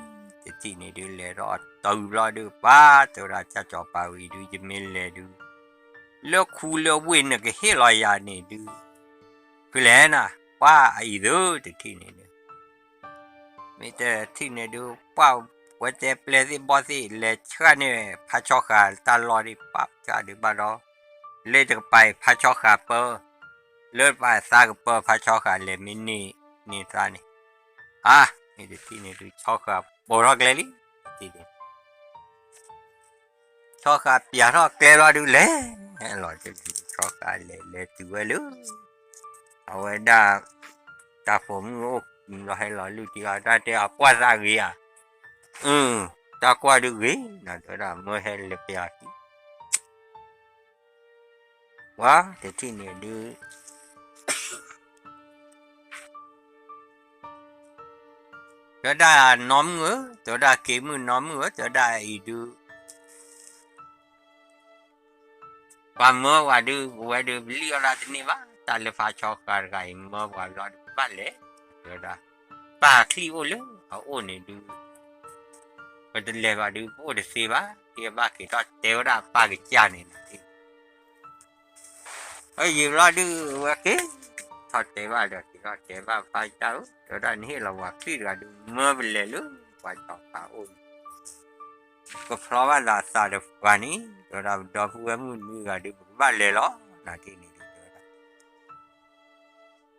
တထံၣ်န့ၣ်ဒုး လဲၤထီၣ်တုၤဘျီဒုး ပှၤတဲဝဲဒၣ် ကစၢ်စီၤပၤဝံၤဒုး ယမ့ၢ်လဲၤဒုး လၢခူလၢဝ့ၢ်နကဟ့ၣ်လီၤယၤန့ၣ်ဒုး ဖုလဲၣ်နၤ ပှၤအအံၤသု တထံၣ်န့ၣ်ဒုး မ့ၢ်တထံၣ်န့ၣ်ဒုး ပှၤဝဲတဲပျဲၢ်သ့ၣ်ဘီၣ်သ့ၣ် လဲၤဆှၣ်န့ၢ် ဖးဆီဃာ်တၢ်လီၢ်ဒ် ပှၤကစၢ်ဒုးဘၣ်ဒီး လၢတကပၤအံၤ ဖးဆီဃာ်ပၢ, လၢတပၤအံၤသးကပၢ ဖးဆီဃာ်လဲၤမ့ၢ်န့ၢ်န့ၢ်သးန့ၣ်, အါ မ့ၢ်တထံၣ်န့ၣ်ဒုး ဆီဃာ်ပိာ်ထီၣ်ကျဲလံ, တထံၣ်န့ၣ် ဆီဃာ်ပျးထီၣ်ကျဲလီၤဒုးလဲၤ, လီၤ ဆီဃာ်လဲၤလဲၤတုၤဝဲလၢ အဝဲဒၣ် တၢ်ပိာ်မုၣ်အိၣ်လီၤ ဟဲလီၤလုၢ်ထံအီၤ တၢ်တဲအကွၢ်သးဂ့ၤဧါ, အၢ တၢ်ကွၢ်ဒုးဂ့ၤ နၤတဲဝဲဒၣ် မၢဟဲလဲၤပျးခံ ပှၤတထံၣ်န့ၣ်ဒုး တဲဝဲဒၣ်နီၢ်မုၣ်ဧၢ, တဲဝဲဒၣ်က့ၤမုၣ်နီၢ်မုၣ်ဧၢ, တဲဝဲဒၣ်အံၤဒုး ပှၤမၢပှၤဒုး ပဝဲဒုး ပလံၣ်အီၣ်ဒၣ်တန့ၢ်ဘၣ်, တၢ်လၢဖးဆီဃာ်တဂၤအံၤ မၢပှၤဘျီဒုး ပဘၣ်လဲၤ, တဲဝဲဒၣ် ပၢ်ချံၣ်အိၣ်လၢအအိၣ်န့ၣ်ဒုး ပတလဲၤဘၣ်ဒုး ပအိၣ်တသ့ဘၣ်, ကဘၣ်က့ၤထီၣ်တဲဝဲဒၣ်ပၢ်ကစၢ်န့ၣ်နၤ, အယံာ်ဘျီဒုး ဝဲက့ၤထီၣ်တဲဘၣ်ဒီး က့ၤထီၣ်တဲဘၣ်ပၢ်ကစၢ်ဧၢ, တဲဝဲဒၣ်နဟ့ၣ်လီၤပှၤချံၣ်တဂၤဒုး မၢပလဲၤလၢပှၤစီၤပၤအိၣ်န့ၣ် ကဖျီဘၣ်သးသးတပှၤန့ၣ် တဲဝဲဒၣ် ပဒီပုၢ်ဝဲၢ်မုၣ်နွံဂၤဒုး ပကဘၣ်လဲၤလီၤ နၤတထံၣ်န့ၣ်ဒုး တဲ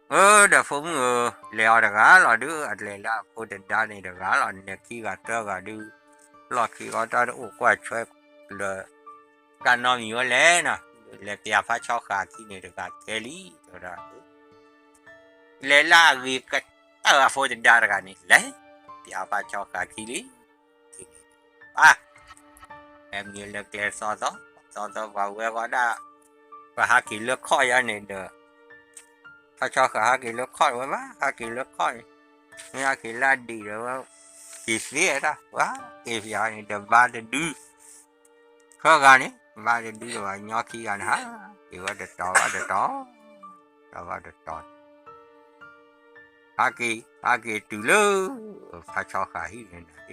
ဝဲဒၣ် အၢ ဒီးဖိမုၣ်ဧၢ, လဲၤအီၤတဂၤလီၤဒုး အလဲၤလၢအဖိတဒါန့ၣ်တဂၤလီၤ, နဲၣ်ခံဂၤသၢဂၤဒုး လီၢ်ခံအီၤတၢ်တအိၣ်ကွၢ်ဆွဲလၢ တၢ်နီတမံၤဝဲလဲၣ်နီၤ, လဲၤပျးဖးဆီဃာ်ခံန့ၣ်တဂၤခဲလံ တဲဝဲဒၣ် လဲၤလၢအဂ့ၤကတၢၢ်အဖိတဒါတဂၤန့ၣ် လဲၤ ပျးဖးဆီဃာ်ခံလံ, ပၢ် ဟဲမံလၢကျဲသီသီ, သီသီပှၤဝဲဃီဒၣ်, ပှၤဟးက့ၤလၢခီၣ်ယါန့ၣ်ဒီး, ဖးဆီဃာ်ဟးက့ၤလၢခီၣ်ဝဲဘၣ်, ဟးက့ၤလၢခီၣ်န့ၣ်, မ့ၢ်ဟးက့ၤလၢအဒံးဒီးဝဲ, က့ၤသ့ဝဲဒၣ်, ပှၤက့ၤပျးန့ၣ် တဘါတဒု ခဲဂၤန့ၣ် ဘါတဒုလၢၤဘၣ်, ညီခံဂၤန့ၣ် ဟးက့ၤဝဲတတီၤဘၣ်တတီၤ, တတီၤဘၣ်တတီၤ, ဟးက့ၤ ဟးက့ၤတုၤလၢ ဖးဆီဃာ်ဟံၣ်န့ၣ်နၤ,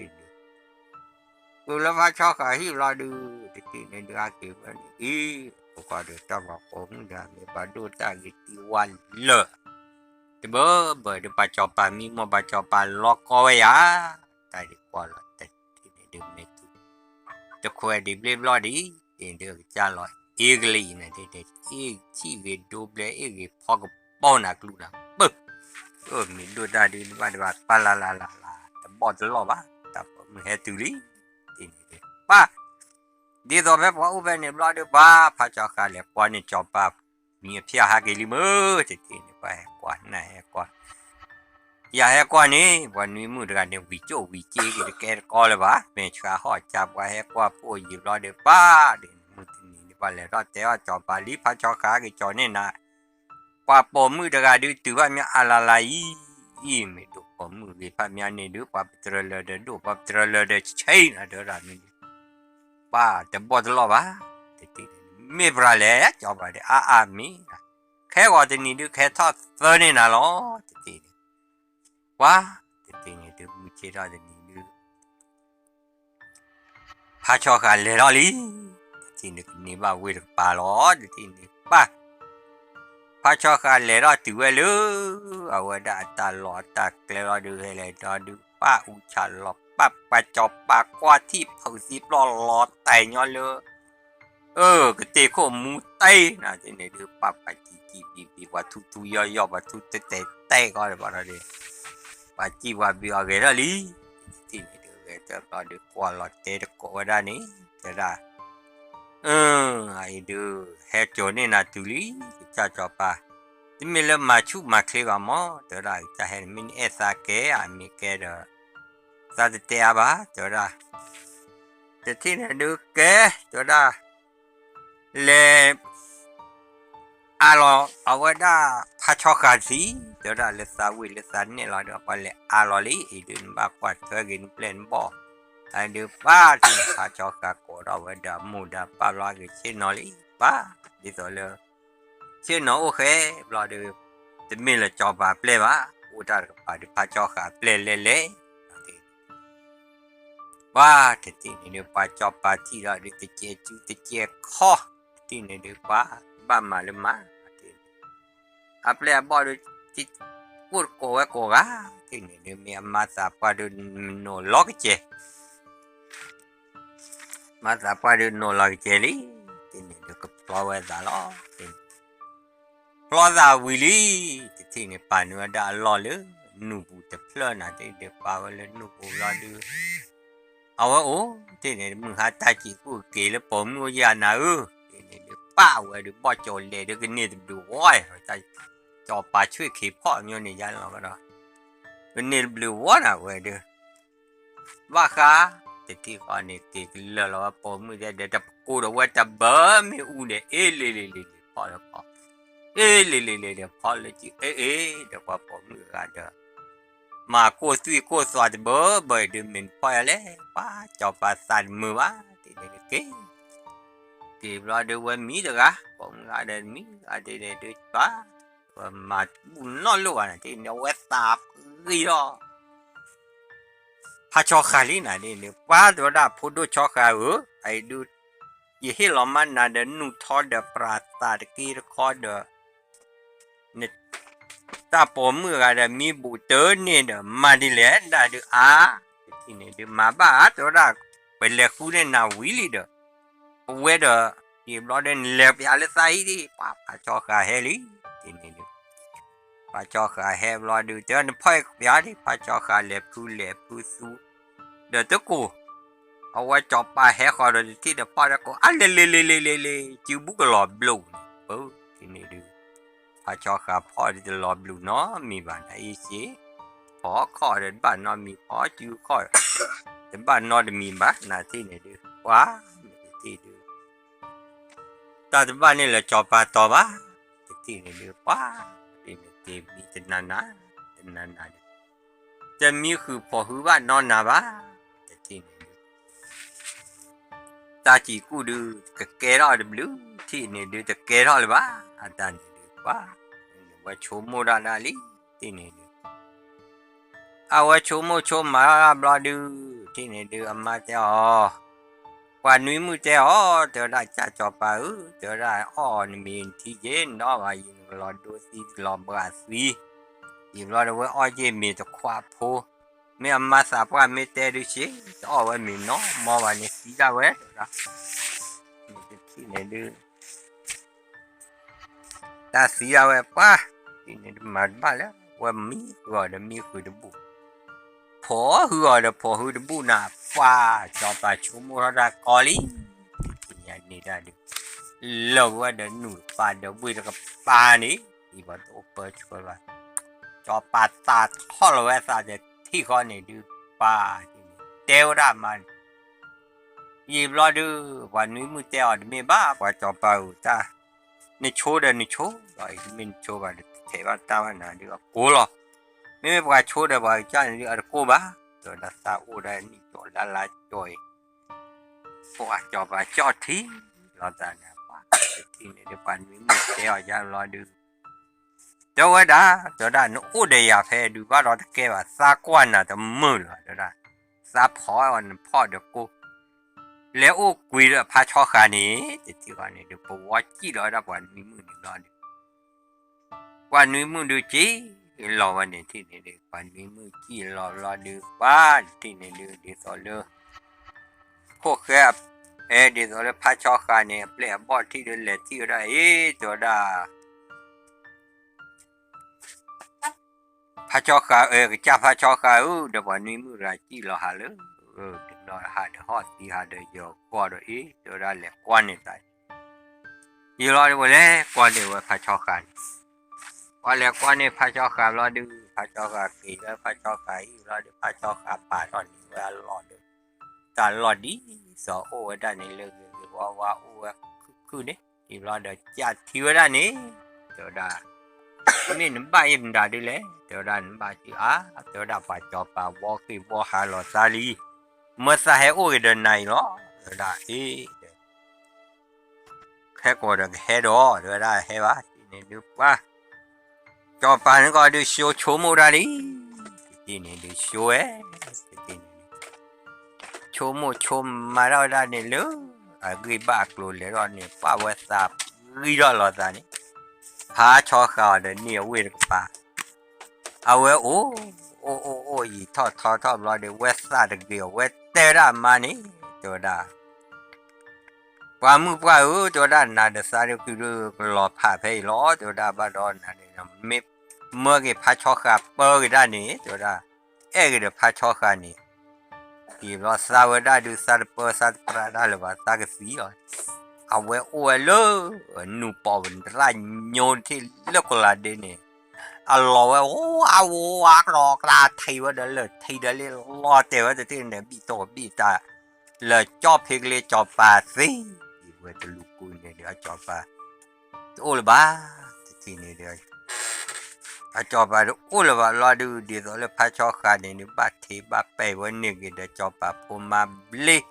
တုၤလၢဖးဆီဃာ်ဟံၣ်ဘျီဒုး တထံၣ်န့ၣ်ဒုး ဟးက့ၤဝဲန့ၣ်အံၤ, ပကွၢ်ဒီးတၢ်ပှၤပိာ်မုၣ်တဂၤ မ့ၢ်ပှၤဒိၣ်တၢ်ဂ့ၤသံဝါလၢာ် တဘၢဘၢဒီး ပှၤစီၤပၤမံမီၢ် ပှၤစီၤပၤလီကီဝဲယၤ, တၢ်ဒ်ကွၢ်လီၤတထံၣ်န့ၣ်ဒုး မ့ၢ်တုၤ တခွဲးဒံးဘျ့ဘျီဒံး ဒ်ကစၢ်လီၤအ့ကလံၤန့ၣ် ဒ်အ့ၣ်ဆံၣ်ဂ့ၤဒိဘျဲ အ့ၣ်ဂ့ၤဖီကပီၤနၤကျူနၤပၢၢ်, မ့ၢ်ဒိၣ်တၢ်ဒုးတဘၣ်တဘၣ် ပၢ်လၢ်လၢ်လၢ်လၢ် တဘီၣ်တလီၢ်ဘၣ် တၢ်ပိာ်မုၣ်ဟဲတုၤလံ, တထံၣ်န့ၣ်ဒုး ပၢ် ဒ်သိးဖဲပှၤအိၣ်ဖဲန့ၣ်ဘျီဒုး ပှၤဖးဆီဃာ်လဲၤကွၢ်န့ၢ်စီၤပၤ မံၤအဖျၢၣ်ဟးက့ၤလံမ့ၢ် တထံၣ်န့ၣ် ပှၤဟဲကွၢ် နဟဲကွၢ် ယၤဟဲကွၢ်န့ၣ် ပှၤနွံမုၣ်တဂၤန့ၣ် ဝံၤကၠိၣ်ဝံၤက့ၤက့ၤတကဲတကီလၢၤဘၣ်, မ့ၢ်ဆှါဟီၣ်ကၢ် ပှၤဟဲကွၢ်ပိာ်ယံာ်ဘျီဒီး ပၢ်ဒ်န့ၣ် မုၢ်တနံၤန့ၣ် ပှၤလဲၤထီၣ်တဲအီၤ စီၤပၤလံ ဖးဆီဃာ်ဟဲက့ၤကၠီၤန့ၢ်နၤ, ပှၤပိာ်မုၣ်တဂၤဒုးတုၤဘၣ်မ့ၢ်အါလၢ်လၢ်အံၤ, အံၤမ့ၢ်ဒိၣ်ပိာ်မုၣ်ဂ့ၤဖးမးန့ၣ်ဒုး ပှၤပတြၢၤလၢၤဒီးဒိၣ် ပှၤပတြၢၤလၢၤဒီးဆံးနၤ တဲဝဲဒၣ်မ့ၢ်ဒုး ပၢ်တဘီၣ်တလီၢ်ဘၣ်, တထံၣ်န့ၣ် မ့ၢ်ပြၤလဲၣ် စီၤပၤဒီး အါအါမ့ၢ် ခဲဂီၤတနံၤဒုး ကဟဲထီၣ်သၢန့ၢ်နၤလီၤ တထံၣ်န့ၣ်, ပှၤ တထံၣ်န့ၣ်ဒုး မုၢ်ဆ့ၣ်ထီၣ်တနံၤဒုး ဖးဆီဃာ်လဲၤထီၣ်လံ, တထံၣ်န့ၣ် ကန့ၢ်ဘၣ်ဝ့ၢ်တကပၤလီၤ တထံၣ်န့ၣ် ပၢ် ဖးဆီဃာ်လဲၤထီၣ်တုၤဝဲလၢ အဝဲဒၣ်အတၢ်လီၢ်အတၢ်ကျဲလီၤဒုး ဟဲလဲၤဒီးဒုး ပၢ်အူဆၣ်လီၤ ပၢ်ပှၤစီၤပၤကွၢ်ထံၣ်ဖုးသံပျီၢ်လီၤတဲာ်ညီလၢ အၢ ကတ့ၢ်ခိၣ်မူတ့ၢ်နၤ တထံၣ်န့ၣ်ဒုး ပၢ်ပှၤစံၣ်စံၣ်ဘံၣ်ဘံၣ် ပှၤထူထူယီၢ်ယီၢ် ပှၤထူတဲာ်တဲာ်ကီးဒီးဘၣ်ဒီး ပှၤစံၣ်ပှၤဘံၣ်အီၤဂဲၤထီၣ်လံ, တထံၣ်န့ၣ်ဒုး ဂဲၤထီၣ်ဘျီဒုး ကွၢ်လီၤတဲတကိးဝဲဒၣ်န့ၣ် တဲဒၣ် အၢ အအံၤဒုး ဟဲစိာ်န့ၢ်နၤတုၤလံ ကစၢ်စီၤပၤ, တမ့ၢ်လၢမၤဆူၣ်မၤချ့ဘၣ်မၢ်, တဲဝဲဒၣ် ကစၢ်ဟဲန့ၣ် မ့ၢ်နအဲၣ်သးကဲ အမ့ၢ်ကဲဒီး သးတတဲအါဘၣ် တဲဝဲဒၣ်, တထံၣ်န့ၣ်ဒုးကဲ တဲဝဲဒၣ် လဲၤ အးလီၤ အဝဲဒၣ်ဖးဆီဃာ်တထံၣ် တဲဝဲဒၣ်လၢသးဝံၣ်လၢသးနဲၣ်လီၤဒီး ပှၤလဲၤအးလီၤလံ အံၤဒုးနဘၣ်ကွၢ်ထွဲက့ၤနပျဲၢ်နဘီၣ်, အဒုးပၢ်ထံၣ်န့ၣ် ဖးဆီဃာ်ကိးထီၣ်ဝဲဒီးအမိၢ်ဒီးပၢ်ဘျီက့ၤဆ့ၣ်နီၤလံ ပၢ်, ဒ်သိးလၢ ဆ့ၣ်နီၤအိၣ်ဃဲဘျီဒီး တမ့ၢ်လၢစီၤပၤပျဲၢ်ဘၣ်, အိၣ်တၢ်တကပၤဒီးဖးဆီဃာ်ပျဲၢ်လဲၣ်လဲၣ် ပှၤတထံၣ်န့ၣ်ဒုး ပှၤစီၤပၤထံၣ်ဒီးဒုး တကဲစုတကဲခီ, တထံၣ်န့ၣ်ဒုး ပှၤဘၣ်မၤလၢမၤ, အပျဲၢ်အဘီၣ်ဒုး အိၣ်တကိးဝဲကိးဂၤ, တထံၣ်န့ၣ်ဒုး မ့ၢ်အမၤသးပှၢ်ဒုး နီၢ်လီၤကစဲၤ မၤသးပှၢ်ဒုးနီၢ်လီၤကစဲၤလံ, တထံၣ်န့ၣ်ဒုးကဖျီဝဲသးလီၤ, ဖျီသးဝံၤလံ, တထံၣ်န့ၣ်ပာ်နုာ်ဝဲဒၣ်အလီၢ်လၢ နူၢ်ပူၤတဖျၢၣ်နၤ, တထံၣ်န့ၣ်ဒုးပာ်ဝဲလၢနူၢ်ပူၤလီၤဒုး အဝဲအိၣ်, တထံၣ်န့ၣ် မုၢ်ဟါတၢ်စံၣ်ကူၣ်က့ၤလၢပိာ်မုၣ်အိၣ်ယၤနၤဧၢ, တထံၣ်န့ၣ်ဒုးပာ်ဝဲဒုး ဘီၣ်ကၠိလဲၤဒုးကန့ၢ်တဘျုးဝီ, စီၤပၤဆွ့ၣ်ခ့ဖီၣ်ညိန့ၣ်ယါလီၤဒီး ကန့ၢ်တဘျုးဝီနၤဝဲဒုး ဘၣ်ဃး, တထံၣ်ဃီန့ၣ် က့ၤကလၢာ်လီၤဝဲပိာ်မုၣ်တဲဒီး တပကိးဒီးဝဲတဘၢမ့ၢ်အူဒီး အ့လ့လ့လ့လ့ဖီၣ်လၢခီ, အ့လ့လ့လ့ဒီးဖီၣ်လၢကံ အ့အ့ဒီးပှၤပိာ်မုၣ်ဂၤဒီး မၤကိၢ်သွံၣ်ကိၢ်သွါတဘၢဘၢအံၤဒုး မ့ၢ်နဖီၣ်ယၤလဲၣ်, ပှၤစီၤပၤသးတမုာ်ဘၣ်, တထံၣ်န့ၣ်ဒုးက့ၤ က့ၤဘျီဒုးဝဲမံတဂၤ, ပိာ်မုၣ်ဂၤဒီးမံဂၤဒုးန့ၣ်ဒုးပှၤ ဝဲမၤဘူၣ်နီၣ်လိၣ်ဘၣ်နၤ တထံၣ်န့ၣ် အဝဲသးပှ့ၤလီၤ ဖးဆီဃာ်လံနၤဒ်န့ၣ် ပှၤတဲဝဲဒၣ်ဖိဒိၣ်ဆီဃာ်ဧၢ, အအံၤဒုး ယဟ့ၣ်လီၤမးနၤဒီးနူၢ်ထီဒီးပြးသးတက့တခီဒီး တၢ်ပိာ်မုၣ်ဂၤဒီးမံဘူးတၢ်န့ၣ်ဒီး မၤဒ်လဲၣ်ဒၣ်ဒုးအါ, တထံၣ်န့ၣ်ဒုးမၤဘၣ်ဧါ တဲဝဲဒၣ်, ပလဲၤဃုန့ၢ်နၤဝံၤလံဒီး ပဝဲဒီး ယံာ်ဘျီဒီးနလဲၤပျးလၢသးအံၤဒ် ပှၤဖးဆီဃာ်ဟဲလံ, တထံၣ်န့ၣ်ဒုး ဖးဆီဃာ်ဟဲဘျီဒုး တဲနဖီၣ်ပျးဒ် ဖးဆီဃာ်လဲၤဖုလဲၤဖုသူ ဒီးတကိး အဝဲစီၤပၤဟဲဃီၤဒီးတထံၣ်ဒီးဖီၣ်ဒီးကိး အါလဲၤလဲၤလဲၤလဲၤလဲၤလဲၤ စုဘူးကလီၤဘျူးန့ၣ် ပထံၣ်န့ၣ်ဒုး ဖးဆီဃာ်ဖီၣ်ဒ်တလီၤဘျူးနီတမံၤဘၣ်နၤအံၤစ့ၢ်, ဖီခီၣ်ဒီးတဘၣ်နီတမံၤ ဖီစုခီၣ် တဘၣ်နီတမံၤဘၣ် နၤတထံၣ်န့ၣ်ဒုး ပှၤမ့ၢ်တထံၣ်ဒုး တၢ်တဘၣ်န့ၣ်လၢစီၤပၤတီၤဘၣ်, တထံၣ်န့ၣ်ဒုး ပှၤ တထံၣ်န့ၣ်က့ၤမံတနၤနၤ တနၤနၤဒီး တမံဃုာ်ဖိးဟုဘၣ်နီနၤဘၣ်, တထံၣ်န့ၣ်ဒုး တၢ်စံၣ်ကူၣ်ဒုး ကကဲထီၣ်တဘျုး ထံၣ်န့ၣ်ဒုး တကဲထီၣ်လၢၤဘၣ်, အတၢ်န့ၣ်ဒုး ပှၤ ဝဲဆိကမိၣ်ဒၣ်ဒၣ်လံ, တထံၣ်န့ၣ်ဒုး အဝဲဆိကမိၣ်ဆိကမးဘျီဒုး တထံၣ်န့ၣ်ဒုး အမါတဲအီၤ ပှၤနွံမုၣ်တဲအီၤ တဲဝဲဒၣ် ကၢ်စီၤပၤဧၢ, တဲဝဲဒၣ် အီၣ်နမံၤနထံက့ၤ နအီၣ်ဘၣ်ယံၤ နကလီၤဒိသံ ကလီၤဘှးသံ, ယံာ်ဘျီဒီးဝဲအီၣ်က့ၤမ့ၤတခွးဖိ, မ့ၢ်အမါသးပှၢ်မ့ၢ်တဲဒုးစ့ၢ် တအီၣ်ဝဲမ့ၤနီၢ်မီဘၣ်န့ၣ် သံဒၣ်ဝဲ တဲဝဲဒၣ်, မ့ၢ်တထံၣ်န့ၣ်ဒုး တၢ်သံဒၣ်ဝဲပှၤ, တထံၣ်န့ၣ်ဒုးမၤတဘၣ်လၢၤ, ဝဲမံဃုာ်အီၤဒီးမံဃုာ်တဘူၣ်, ဖိးဟုအီၤဒီးဖိးဟုတဘူၣ်နၤ, ပှၤ စီၤပၤဆိကမိၣ်ထီၣ်တၢ်ကီလံ, တထံၣ်ညါန့ၣ်ဒၣ်ဒုး လၢာ်ဝဲဒီးနူၢ်တပၤဒီးဝ့ၢ်တကပၤန့ၣ်, ဒ်ပှၤတအိၣ်ပၢဆှၢဘၣ်, စီၤပၤသးထီၣ်လီၤဝဲသးဒီးထံၣ်ဃီန့ၣ်ဒုး ပှၤ တဲဝဲဒၣ်မး ယံာ်ဘျီဒုး ပှၤနွံမုၣ်တဲအီၤတမ့ၢ်ဘၣ် ပှၤစီၤပၤဧၢတၢ်, နဆိဒီးနဆိ, ဒီးအံၤတမ့ၢ်နဆိဘၣ်ဒီး တထဲးဘၣ်တၢ်ဘၣ်နၤဒုးအကိၢ်လီၤ, မ့မ့ၢ်ပှၤဆိဒီးပှၤကစၢ်န့ၣ်ဒုးအတကိၢ်ဘၣ်, ဒီးနသးအိၣ်ဒၣ်နံၣ်ကၠီလါလါကၠီအံၤ, ပှၤစီၤပၤကၠီထံလီၤသးန့ၣ် ပှၤတထံၣ်န့ၣ်ဒုး ပှၤနွံမုၣ်တဲအီၤယါဘျီဒုး တဲဝဲဒၣ်, တဲဝဲဒၣ် နအိၣ်ဒီးယၤဖဲဒုးဘၣ်ဒီးတကဲဘၣ် သးကွၢ်နၤတမုာ်လၢၤ တဲဝဲဒၣ်, သးဖီၣ်အီၤနဖီၣ်ဒီးကိၢ်, လဲၤအိၣ်ကွံာ်ဒီးဖးဆီဃာ်န့ၣ်, တထံၣ်ဃီန့ၣ်ဒုး ပဝီစံၣ်လီၤဝဲဒၣ်ပှၤနွံမုၣ်န့ၣ်ဘျီဒုး ပှၤနွံမုၣ်ဒုးစံၣ်လီၤဝဲန့ၣ် တထံၣ်န့ၣ်ဒုး ပှၤနွံမုၣ်စံၣ်လီၤဘျီဒုး ပှၤတထံၣ်န့ၣ်ဒုး ဒ်သိးလၢ ခိၣ်ဃဲ အဲ ဒ်သိးလၢဖးဆီဃာ်န့ၣ် အပျဲၢ်အဘီၣ်ထံၣ်ဒီးလဲၤထံၣ်ဝဲဒၣ် အ့ တဲဝဲဒၣ် ဖးဆီဃာ် အဲ ကစၢ်ဖးဆီဃာ်ဧၢ, ဒီးပှၤနွံမုၣ်တဂၤစံၣ်လီၤဟးလၢ တ ဒီးဟးဒီးဟီၣ်သံဟးဒီးယီၤကီၢ်ဒီးအံၤ တဲဝဲဒၣ်လဲၤကွၢ်န့ၢ်သး အံၤလီၤဒီးဝဲလဲၤကွၢ်န့ၢ်ဝဲဖါဆီဃာ်န့ၣ်, ပှၤလဲၤကွၢ်န့ၢ်ဖါဆီဃာ်ဘျီဒုး ဖါဆီဃာ်က့ၤလၢဖါဆီဃာ်အံၤဘျီဒုး ဖါဆီဃာ်ပာ်ထီၣ်န့ၢ်ဝဲအလီၢ်ဒီး တၢ်လီၢ်ဒ်သိးအိၣ်ဝဲဒၣ်န့ၣ်လၢဂ့ၤဂ့ၤဝါဝါ အိၣ်ဝဲခုၣ်ခုၣ်န့ၣ် အံၤဘျီဒီးကးထံဝဲဒၣ်န့ၣ် တဲဝဲဒၣ် မ့ၢ်နဘၣ်အံၤမတၤဒုလဲၣ် တဲဝဲဒၣ်နဘၣ်စုအါ တဲဝဲဒၣ်ပှၤစီၤပၤဘှီဃ့ၢ်ဘှီဟးလီၤသးလံ, မၢသးဟဲအိၣ်က့ၤဒီးနၤအံၤလီၤ တဲဝဲဒၣ်အ့ၣ်ဒီး ဟဲကီးဒီးကဟဲဒီး တဲဝဲဒၣ်ဟဲဘၣ် တထံၣ်န့ၣ်ဒုးပှၤ စီၤပၤန့ၣ်ကီးဒုး ဆိဆိကမိၣ်ဒၣ်လံ, တထံၣ်န့ၣ်ဒုးဆိဝဲ, တထံၣ်န့ၣ်ဒုး ဆိကမိၣ်ဆိမၤဒၣ်ဝဲဒၣ်န့ၣ်လၢ အဂ့ၢ်ဘၣ်အကျိၤလဲၤထီၣ်န့ၣ် ပာ်ဝဲသးဂံၢ်ထီၣ်လီၤသးန့ၣ်, ဖါဆီဃာ်အီၤဒီးန့ၢ်အဝ့ၢ်တကပၤ အဝဲအိၣ်, အိၣ်အိၣ်အိၣ်ယံာ်ထီၣ်ထီထီၣ်ဘျီဒီး ဝဲသးတဂ့ၤအီၤ ဝဲတဲဝဲဒၣ်အမါန့ၣ်, တဲဝဲဒၣ် ပှၤမုၣ်ပှၢ်ဧၢ, တဲဝဲဒၣ်နၤဒီးသးဒုးကုၢ်ဒုးကလီၤဖးဖဲအံၤလီၤ, တဲဝဲဒၣ်ဘၣ်ဒီးနၤန့ၣ် မ့ၢ်မၢက့ၤဖါဆီဃာ်ပၢက့ၤဒၣ်န့ၣ်, တဲဝဲဒၣ် အဲၣ်က့ၤဒီးဖါဆီဃာ်န့ၣ် အံၤဘျီသးဝဲဒၣ်ဒုးသးတပၢသးတပြးတၢ်လၢၤဘၣ် သးကသံအီၤ, အဝဲအိၣ်ဝဲလၢ နူၢ်ပီၣ်ပတရၣ်ညိတထံၣ်လၢကလၤဒ့န့ၣ်, အလီၤဝဲ အိၣ်အဝဲအကျီကျါထံးဝဲဒီးလၢထံးဒီးလံ လီၤတဲာ်ဝဲတထံၣ်န့ၣ် ဘံၣ်တိၢ်ဘံၣ်တၢ် လၢကၠီၣ်ဖ့ကလ့ကၠီၤပၤသ့, အံၤဝဲတလူၤကူန့ၣ်ဒီးအကၠီၤပၤ တအိၣ်လၢၤဘၣ်, တထံၣ်န့ၣ်ဒီး အကၠီၤပၤတအိၣ်လၢၤဘၣ်လီၤဒုး ဒ်သိးလၢဖါဆီဃာ်န့ၣ်ဒုး ဘၣ်ထံးဘၣ်ပဲာ်ဝဲန့ၢ်က့ၤဒီးကၠီၤပၤဖိမါဘျ့,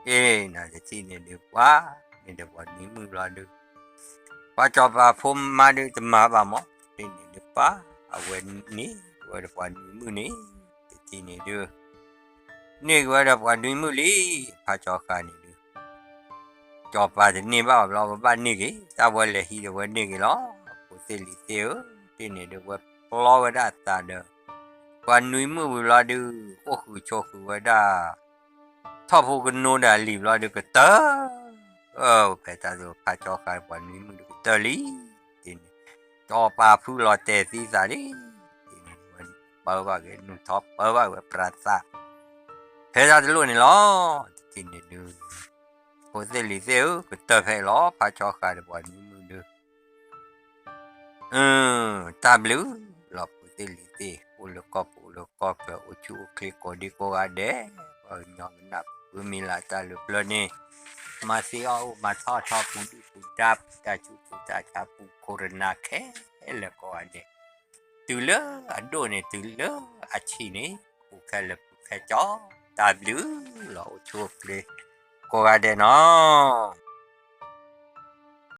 အ့ၣ် နတထံၣ်န့ၣ်ဒုး ပှၤန့ၢ်မုၣ်လီၤဒုး ပှၤကၠီၤပၤဖိမါဒုးတမၤဘၣ်မး, တထံၣ်န့ၣ်ဒုးပှၤ အဝဲန့ၢ်ဝဲဒီးပှၤနွံမုၣ်န့ၣ်, တထံၣ်န့ၣ်ဒုး န့ၢ်က့ၤဝဲဒီးပှၤနွံမုၣ်လံ, ဖါဆီဃာ်န့ၣ်ဒုး ကၠီၤပၤတန့ၢ်ဘၣ်ဘၣ်ဘျီ ပဘၣ်န့ၢ်က့ၤ, တၢ်ဝဲလဲၤဟံးဒီးဝဲန့ၢ်က့ၤလီၤ, ဖိသ့ၣ်လံၤသ့ၣ်ဧၢ, တထံၣ်န့ၣ်ဒုး ဝဲပျီဝဲဒၣ်အသးဒီး ပှၤနွံမုၣ်ဝံၤဘျီဒုး အိၣ်ဃုာ်ဆိးဃုာ်ဝဲဒၣ် ထီၣ်ဖိကနိဒီးအလံၤဘျီဒုးကတၢၢ်, ဖဲတၢ်သိးဖါဆီဃာ်ပှၤနွံမုၣ်ဒုးကတၢၢ်လံ, တထံၣ်န့ၣ် ကၠီၤပၤဖုလီၤတဲာ်သံသးလံ, တထံၣ်န့ၣ် ပၢဘၣ်က့ၤ နုာ်ထီၣ်ပၢဘၣ်ဝဲပြၤသး ဖဲတၢ်တလိၣ်န့ၣ်လီၤ, တထံၣ်န့ၣ်ဒုး ဖိသ့ၣ်လံၤသ့ၣ်ဧၢ, ကတၢၢ်ဖဲအံၤလီၤ, ဖါဆီဃာ်ဒီးပှၤနွံမုၣ်ဒုး အၢ တၢ်ဘျုးလီၤ ဖိသ့ၣ်လံၤသ့ၣ်, အိၣ်လၢကီၢ်ပူၤအိၣ်လၢကီၢ်ချၢ အိၣ်ဆူၣ်အိၣ်ချ့ကိးဒံကိးဂၤဒဲး, ပှၤကညီကနၣ်ပူၤမံၤလၢတၢ်လၢပျၢၤန့ၣ်, မၤသ့အီၣ်အိၣ်မၤထီၣ်ထီ ပူၤဒုၣ်ပူၤဒါ ပူၤတၢ်ဆူၣ်ပူၤတၢ်ဆါ ပူၤခိၣ်ရနၤခဲလၢာ်ကိးဂၤဒဲး, တုၤလၢအဒိၣ်န့ၣ် တုၤလၢအဆံးန့ၣ်, ပူၤခဲလၢာ်ပူၤခဲကၠီ, တၢ်ဘျုးလီၤ အိၣ်ဆူၣ်အိၣ်ချ့ကိးဂၤဒဲးနီၤ.